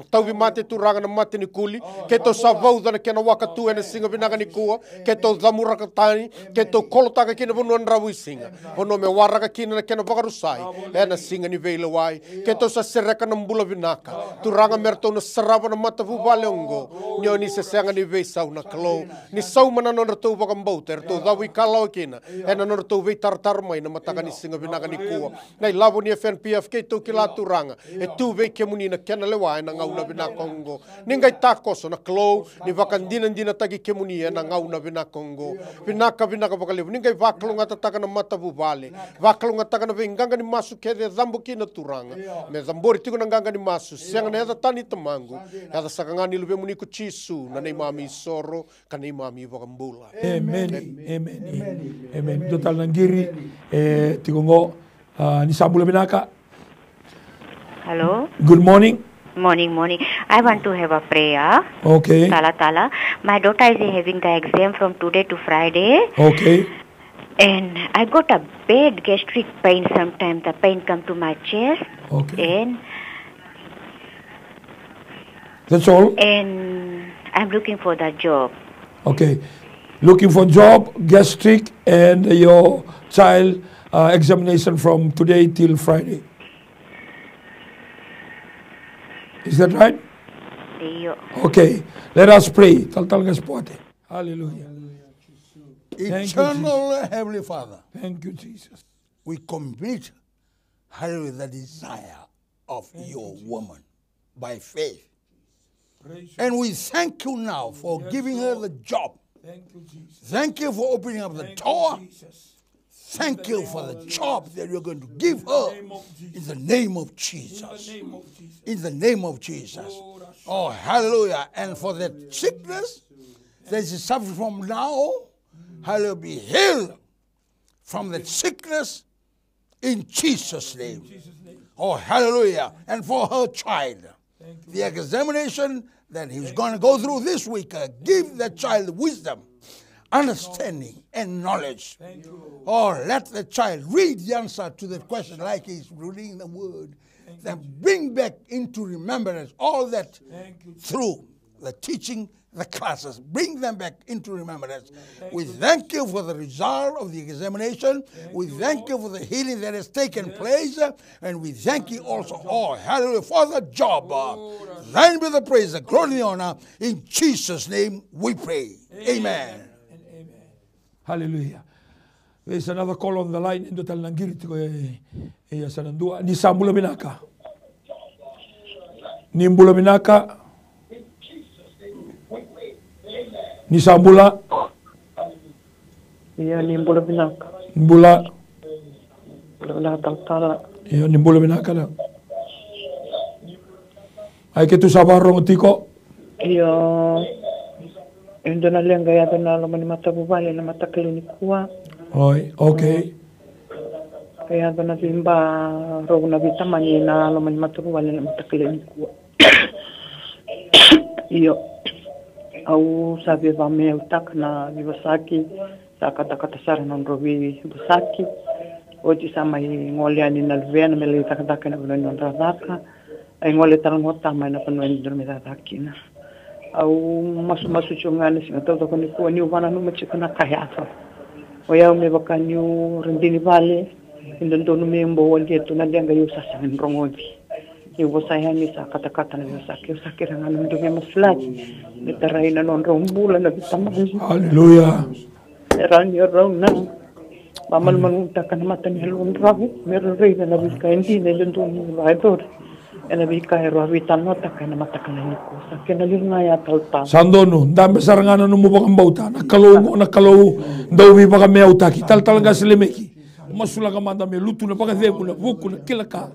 Tauvimate Turaga na mate ni kuli. Keitou sa vauca na kena waka tu ena siga vinaka nikua. Keitou camuraka tani. Keitou kolotaka ki na vanua dravuisiga. Vanua me waraka kina na kena vakarusai. Ena siga ni veilewai. Keitou sa sereka na bula vinaka. Turaga me ratou na sarava na matavuvale oqo. Ni oni se sega ni veisau na Kalou. Ni sauma na nodratou vakabauta. Eratou cavuikalawa kina. Ena nodratou veitaratara mai na mataka ni siga vinaka nikua. Na ilavo ni F N P F keitou kila Turaga. E tu vei kemuni na kena lewa ena gauna vinaka oqo. Ni qai takoso na Kalou, ni vakadinadinataki kemuni ena gauna vinaka oqo. Vinaka, vinaka vakalevu. Ni qai vakalougatataka na matavuvale, vakalougatataka na veiqaqa ni masu kece e cabo kina, Turaga. Me cabori tiko na qaqa ni masu, sega na yaca tani, Tamaqu. Yaca saka ga ni Luvemuni ko Jisu, na neimami isoro ka neimami iVakabula. Amen. Amen. Amen. Dua tale na qiri e tiko qo. Ah, ni sa bula vinaka. Hello. Good morning. Morning, morning. I want to have a prayer. Okay. Talatala. My daughter is having the exam from today to Friday. Okay. And I got a bad gastric pain sometimes. The pain come to my chest. Okay. And That's all? And I'm looking for the job. Okay. Looking for job, gastric, and your child uh, examination from today till Friday. Is that right? Io. Okay. Let us pray. Talatala Gaspar. Hallelujah. Thank you, Eternal Jesus. Heavenly Father, Thank you, Jesus. We commit, hallelujah, the desire of your woman by faith. And we thank you now for giving her the job. Thank you for opening up the door. Thank you for the job that you're going to give her in the name of Jesus. In the name of Jesus. Oh, hallelujah. And for that sickness that she suffers from now, hallelujah, be healed from that sickness in Jesus' name. Oh, hallelujah. And for her child, the examination that he's going to go through this week, uh, give the child wisdom, understanding, and knowledge. Oh, let the child read the answer to the question like he's reading the word. Then bring back into remembrance all that through the teaching, the classes. Bring them back into remembrance. We thank you for the result of the examination. We thank you for the healing that has taken place. And we thank you also, oh, hallelujah, for the job. Thine be the praise, the glory, and the honor. In Jesus' name we pray. Amen. Hallelujah. There's another call on the line. E dua tale na qiri tiko e, e, e sa na dua. Ni sa bula vinaka. Ni bula vinaka. Ni sa bula. Ia, ni bula vinaka. Bula. Bula vinaka talatala. Ia, ni bula vinaka na. Ai, keitou sa vakarorogo tiko. Io, e dua na leqa e yaco ena loma ni matavuvale ena mataka lailai nikua. Oi, okay. E yaco na veiba rau na veitamani ena loma ni matavuvale ena mataka lailai nikua. Io, au sa veivakameautaka na veivosaki. Sa katakata sara na nodrau veivosaki. Oti sa mai gole yani na luvena me lai cakacaka ena vanua ni nodra caka. Ai gole tale ga o tama ena vanua e dodonu me cakacaka kina. Au masumasu tiko ga ena siga taucoko nikua niu vakananuma tiko na ka e yaco. O yau me vaka niu radini vale, e dodonu me bau walia tu na leqa, ia au sa sega ni rogoci. Niu vosa yani sa katakata na veivosaki, au sa kerea ga na nodrau veimasulaki me tarai na nodrau bula na veitamani. Aleluya. E rawa ni o rau na vamalumalumutaka na mata ni yalodrau me ra raica na veika e dina e dodonu me vakayacori ena veika e rau a veitalanoataka ena mataka lailai nikua. Sa kena liga ya talatala. Sa donu, dabe sara ga na nomu vakabauta. Na Kalou oqo na Kalou dau veivakameautaki. Talatala Qase Lemeki, masulaka mada me lutu na vakacegu, na vuku, na kila ka.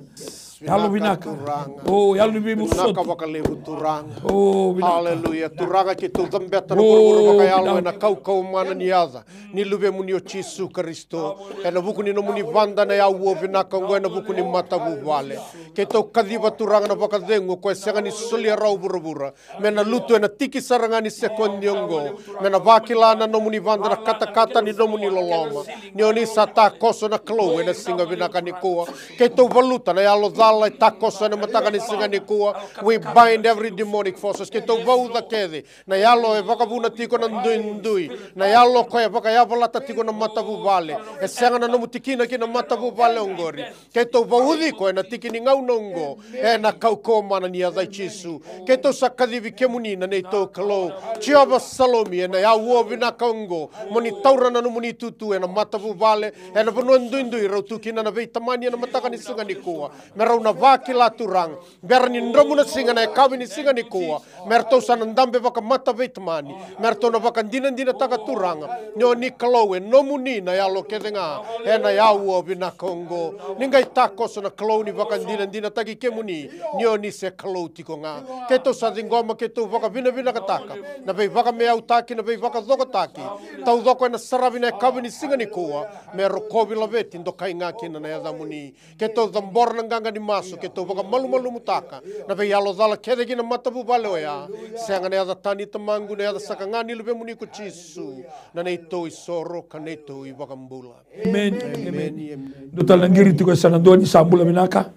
Yalo vinaka. Turaga. O, yalo ni veivosoti. Vinaka vakalevu, Turaga. O, vinaka. Aleluya. Turaga, keitou cabeta na vuravura vakayalo ena kaukauwa mana ni yaca ni Luvemuni o Jisu Karisito. Ena vuku ni nomuni vada na yaua vinaka oqo ena vuku ni matavuvale. Keitou kaciva, Turaga, na vakacegu o koya e sega ni solia rawa o vuravura. Me na lutu ena tiki sara ga ni sekodi oqo. Me na vakila na nomuni vada na katakata ni nomuni loloma. Ni oni sa takoso na Kalou ena siga vinaka nikua. Keitou valuta na yalo cala e takoso ena mataka ni siga nikua. We bind every demonic forces. Keitou vauca kece na yalo e vakavuna tiko na duidui. Na yalo koya e vakayavalata tiko na matavuvale. E sega na nomu tikina ki na matavuvale oqori. Keitou vauci iko ena tiki ni gauna oqo, ena kaukauwa mana ni yaca i Jisu. Keitou sa kacivi kemuni na neitou Kalou, Jiova Salomi, ena yaua vinaka oqo, mo ni taura na nomuni itutu ena matavuvale, ena vanua duidui rau tu kina na veitamani ena mataka ni siga nikua. Me rau Na vakila Turaga, bera ni dromu na siga na yakavi ni siga nikua, me ratou sa na dabe vakamataveitamani, me ratou na vakadinadinataka Turaga ni o ni Kalou e nomuni na yalo kece ga ena aua vinaka oqo. Ni qai takoso na Kalou ni vakadinadinataki kemuni ni o ni se Kalou tiko ga. Keitou sa ciqoma, keitou vakavinavinakataka na veivakameautaki, na veivakacokotaki taucoko ena saravi na yakavi ni siga nikua, me rokovi, laveti, dokai ga kina na yacamuni. Keitou cabora na qaqa ni masu, keitou vakamalumalumutaka na veiyalo cala kece ki na matavuvale oya. Sega na yaca tani, Tamaqu, na yaca saka ga ni Luvemuni ko Jisu, na neitou isoro ka neitou iVakabula. Emeni. Emeni. Emeni. Dua tale na qiri tiko e sa na dua, ni sa bula vinaka.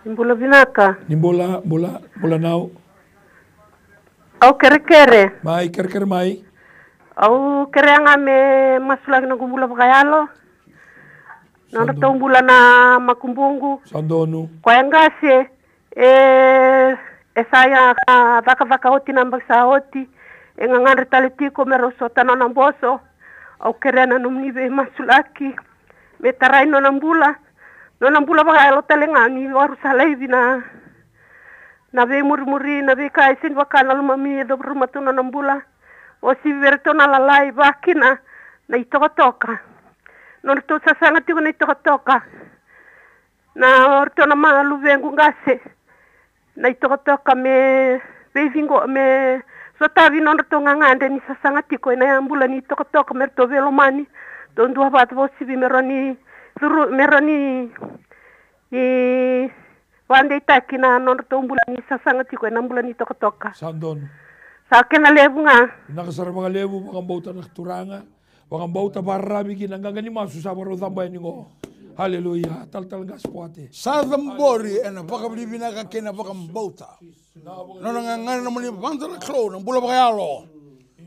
Ni bula vinaka. Ni bula, bula, bula nau. Au kerekere. Mai, kerekere mai. Au kerea ga me masulaki noqu bula vakayalo. Nodratou bula na makubuqu. Sa donu. Koya qase, e, e sa ya ka cakacaka oti na yabaki sa oti. E gagadre tale tiko me rau sota nona boso. Au kerea na nomuni veimasulaki me tarai nona bula. Nona bula vakayalo tale ga ni vakarau sa laivi na, na veimurimuri, na veika e sega ni vaka na lomami, e covarumatou nona bula. O sivi vei ratou na lalai, vakina na itokatoka. Nodratou sasaga tiko na itokatoka. Na o ratou na ma luvequ qase. Na itokatoka me veiciqo, me sotavi nodratou gagadre ni sasaga tiko ena bula ni tokatoka, me ratou veilomani. Tou duavata vakauasivi me rawa ni curu, me rawa ni, ni vakadeitaki na nodratou bula ni sasaga tiko ena bula ni tokatoka. Sa donu. Sa kena levu ga. Vinaka sara vakalevu, vakabauta na Turaga. Vakabauta, vakararavi ki na qaqa ni masu sa vakarau caba yani qo. Haleluya. Talatala qase Poate. Sa cabori ena vakavinavinaka kei na vakabauta. Nona gagadre na nomuni vada na Kalou na bula vakayalo.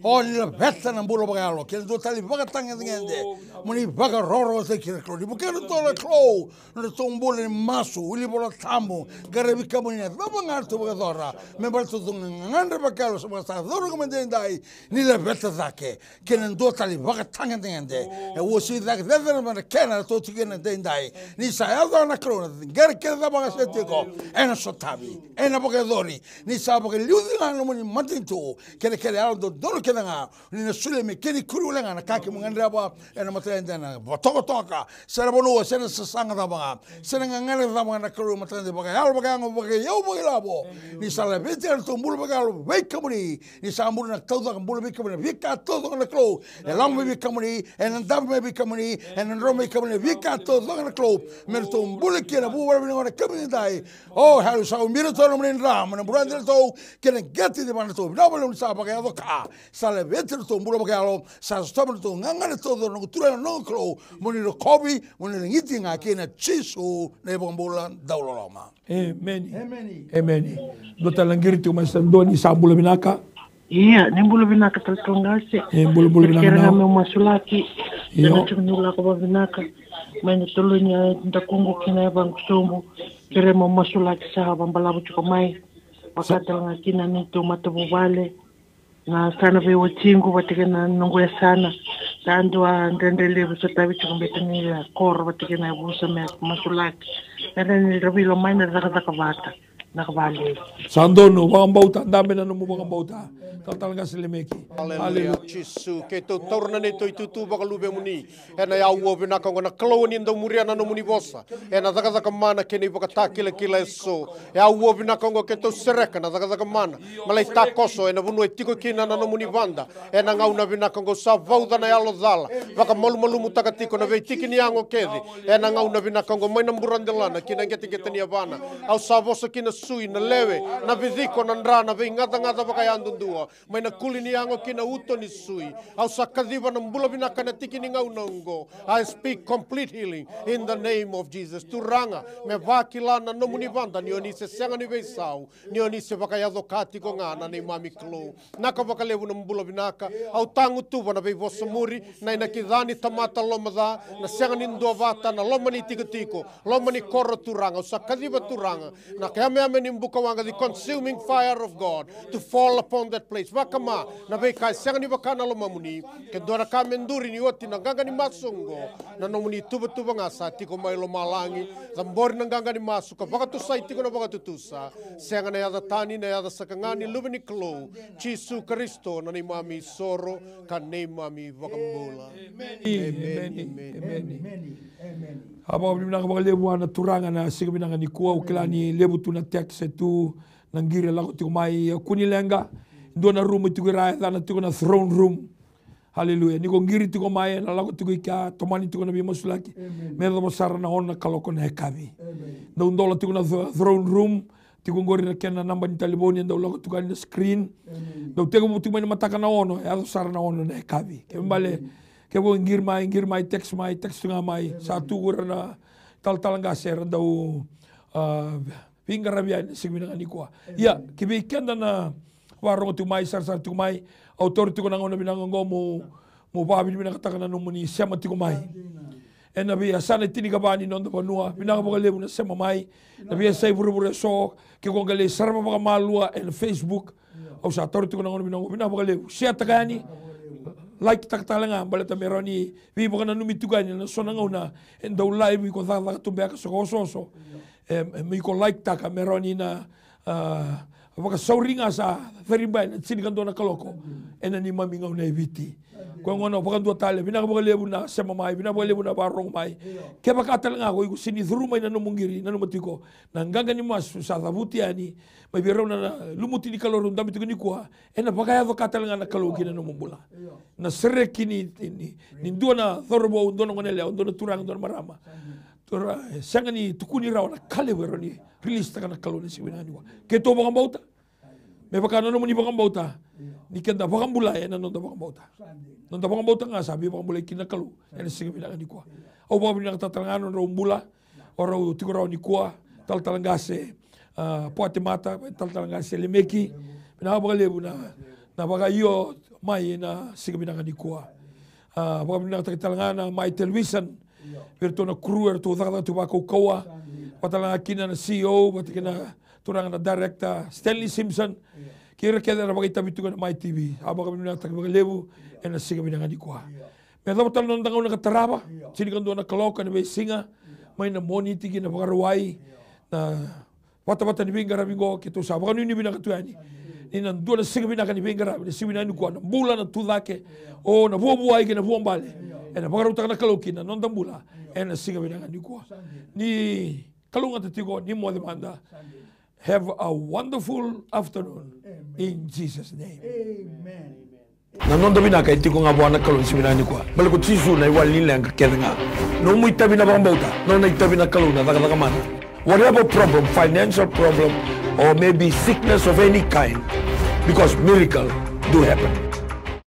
O ni laveta na bula vakayalo kei na dua tale vakatagedegede. Mo ni vakarokorokotaki na Kalou, ni vukea na tou na Kalou. Nodratou bula ni masu, wili Vola Tabu, qaravi kemuni, na cava ga ratou vakayacora. Me baleta ratou gagadre vakayalo, sa vakasacoro ga mai daidai. Ni laveta cake kei na dua tale vakatagedegede. E uasivi cake cecere mai na kena ratou tiko kina daidai. Ni sa yaco na Kalou na qere kece sa vakasea tiko, ena sotavi, ena vakayacori. Ni sa vakaliuci ga na nomuni matanitu kei na kena yalododonu kece ga. Ni na solia me kena ikuri wale ga na ka keimami gadreva ena mataka edai, na vatokatoka, se na vanua, se na sasaga cava ga, se na gagadre cava ga na Kalou, mataka edai, vakayalo, vakayago, vakaiyau, vakailavo. Ni sa laveti iratou bula vakayalo vei kemuni. Ni sa bula na taucoko bula vei kemuni, na veika taucoko na Kalou e lako mai vei kemuni, ena dabe mai vei kemuni, ena dro mai kemuni, na veika taucoko na Kalou me ratou bula kina, vuvale vinaka na kemuni edai. O, haleluya, sa ubi iratou na nomuni dra mai na buradi iratou kei na qete ni vale ni ratou. Vinaka vakalevu ni sa vakayaco ka, sa laveti iratou bula vakayalo, sa sotavi iratou gagadre taucoko, noqu Turaga, noqu Kalou, mo ni rokovi, mo ni lagiti ga kei na Jisu na iVakabula dau loloma. Emeni. Emeni. Emeni. Dua tale na qiri tiko mai, sa dua, ni sa bula vinaka. Ia, ni bula vinaka talatala qase. E, bula, bula vinaka. Kere ga meu masulaki. Io. Ena tiko ni lako vavinaka mai na tolo ni a dakuqu kina e vakusobu. Kere meu masulaki sa vabalavu tiko mai. Vaka tale ga kina neitou matavuvale, na yasana veiwatiqu vata kei na noqu yasana. Sa dua dredre levu sa tavi tiko beta ni a koro vata kei na yavusa me masulaki. Era ni ra veilomani, na cakacaka vata. Na ka vale. Sa donu, vakabauta, dabe na nomu vakabauta. Talatala qase Lemeki. Aleluya. Aleluya. Jisu, keitou taura na neitou itutu vakaluvemuni. Ena aua vinaka oqo na Kalou ni dau muria na nomuni vosa. Ena cakacaka mana kei na ivakatakilakila eso. E aua vinaka oqo keitou sereka na cakacaka mana. Me lai takoso ena vanua e tiko kina na nomuni vada. Ena gauna vinaka oqo sa vauca na yalo cala. Vakamalumalumutaka tiko na veitiki ni yago kece. Ena gauna vinaka oqo mai na buradelana ki na qeteqete ni yavana. Au sa vosa ki na sui, na lewe, na viciko, na dra, na veigacagaca vakayadudua. Mai na kuli ni yago ki na uto ni sui. Au sa kaciva na bula vinaka na tiki ni gauna oqo. I speak complete healing in the name of Jesus. Turaga, me vakila na nomuni vada ni o ni se sega ni veisau, ni o ni se vakayaco ka tiko ga na neimami Kalou. Naka vakalevu na bula vinaka. Au tagutuva na veivosa muri, na inaki ca ni tamata lomaca, na sega ni duavata, na loma ni tikotiko, loma ni koro Turaga. Au sa kaciva Turaga na kayameyame Meni buka waqa, the consuming fire of God to fall upon that place. Vakama na veika e sega ni vaka na lomamuni. Ke dua na ka me duri ni oti na qaqa ni masu oqo, na nomuni tuvatuva ga sa tiko mai lomalagi. Cabori na qaqa ni masu ka vakatusai tiko na vakatutusa. Sega na yaca tani, na yaca saka ga ni Luve ni Kalou, Jisu Karisito, na neimami soro ka neimami vakabula. Emeni, emeni, emeni. A vakavinavinaka vakalevu vua na Turaga na siga vinaka nikua. Au kila ni levu tu na text e tu na qiri e lako tiko mai, e kua ni leqa. Dua na rumu e tiko i ra e yacana tiko na throne room. Haleluya. Ni ko qiri tiko mai, ena lako tiko i kea, tomani tiko na veimasulaki. Me yacova sara na ono na kaloko na yakavi. Dau dola tiko na th-, throne room. Tiko qori na kena naba ni talevoni, e dau lako tiko yani na screen. Dau tekivu tiko mai na mataka na ono, e yaco sara na ono na yakavi. Kevaka bale, kevaka qiri mai, qiri mai, text mai, text ga mai. Sa tu qori na talatala qase era dau, a, veiqaravi yani na siga vinaka nikua. Ia, ki vei keda na vakarorogo tiko mai, sarasara tiko mai, au taura tiko na gauna vinaka oqo meu, meu vakavinavinakataka na nomuni sema tiko mai. Ena veiyasana e tinikava ni noda vanua, vinaka vakalevu na sema mai. Na veiyasai vuravura eso, ke ko qai lai sarava vakamalua ena Facebook. Au sa taura tiko na gauna vinaka oqo, vinaka vakalevu. Share taka yani, like taka tale ga, baleta me rawa ni veivakananumi tiko yani ena so na gauna e dau live, iko cakacaka tu beka, so ko osooso. E, e, me iko like taka, me rawa ni na, a, vakasauri ga sa cari bai na tinikadua na kaloko ena neimami gauna e Viti. Koya gona vakadua tale, vinaka vakalevu na sema mai, vinaka vakalevu na vakarorogo mai. Kevaka tale ga ko iko sega ni curu mai na nomu qiri, nanuma tiko, na qaqa ni masu sa cavuti yani mai vei rau na, na lumuti ni Kalou rau dabe tiko nikua. Ena vakayaco ka tale ga na Kalou ki na nomu bula. Na sereki ni, ni, ni dua na cauravou, dua na goneyalewa, dua na turaga, dua na marama. Tura, e sega ni tukuni rawa na ka levu e rawa ni release taka na Kalou ena siga vinaka nikua. Keitou vakabauta. Me vaka na nomuni vakabauta. Ni keda vakabulai ena noda vakabauta. Noda vakabauta ga sa veivakabulai kina na Kalou ena siga vinaka nikua. Au vakavinavinakataka tale ga na nodrau bula. O rau tiko rawa nikua, talatala qase, a, Poate Mata, talatala qase Lemeki. Vinaka vakalevu na, na vakaio mai ena siga vinaka nikua. A, vakavinavinakataki tale ga na Mai Television. Vei iratou na crew, eratou cakacaka tu vakaukauwa. Vata tale ga kina na C E O, vata kina na turaga na director, Stanley Simpson. Kei ira kece era vakaitavi tiko ena Mai T V. A, vakavinavinakataki vakalevu ena siga vinaka nikua. Me yacova tale na noda gauna ka tarava, tinikadua na kaloko ena veisiga, mai na Moniti ki na Vakarauwai, na vatavata ni veiqaravi qo, keitou sa vakanuinui vinaka tu yani. Ni na dua na siga vinaka ni veiqaravi, na siga vinaka nikua, na bula na tucake, o na vuavuai kei na vuabale. Ena vakarautaka na Kalou kina na noda bula ena siga vinaka nikua. Ni kalougata tiko, ni moce mada. Have a wonderful afternoon in Jesus' name. Na noda vinaka e tiko ga vua na Kalou ena siga vinaka nikua. Baleta ko Jisu na iwali ni leqa kece ga. Nomu itavi na vakabauta, nona itavi na Kalou na cakacaka mana. Whatever problem, financial problem, or maybe sickness of any kind, because miracle do happen.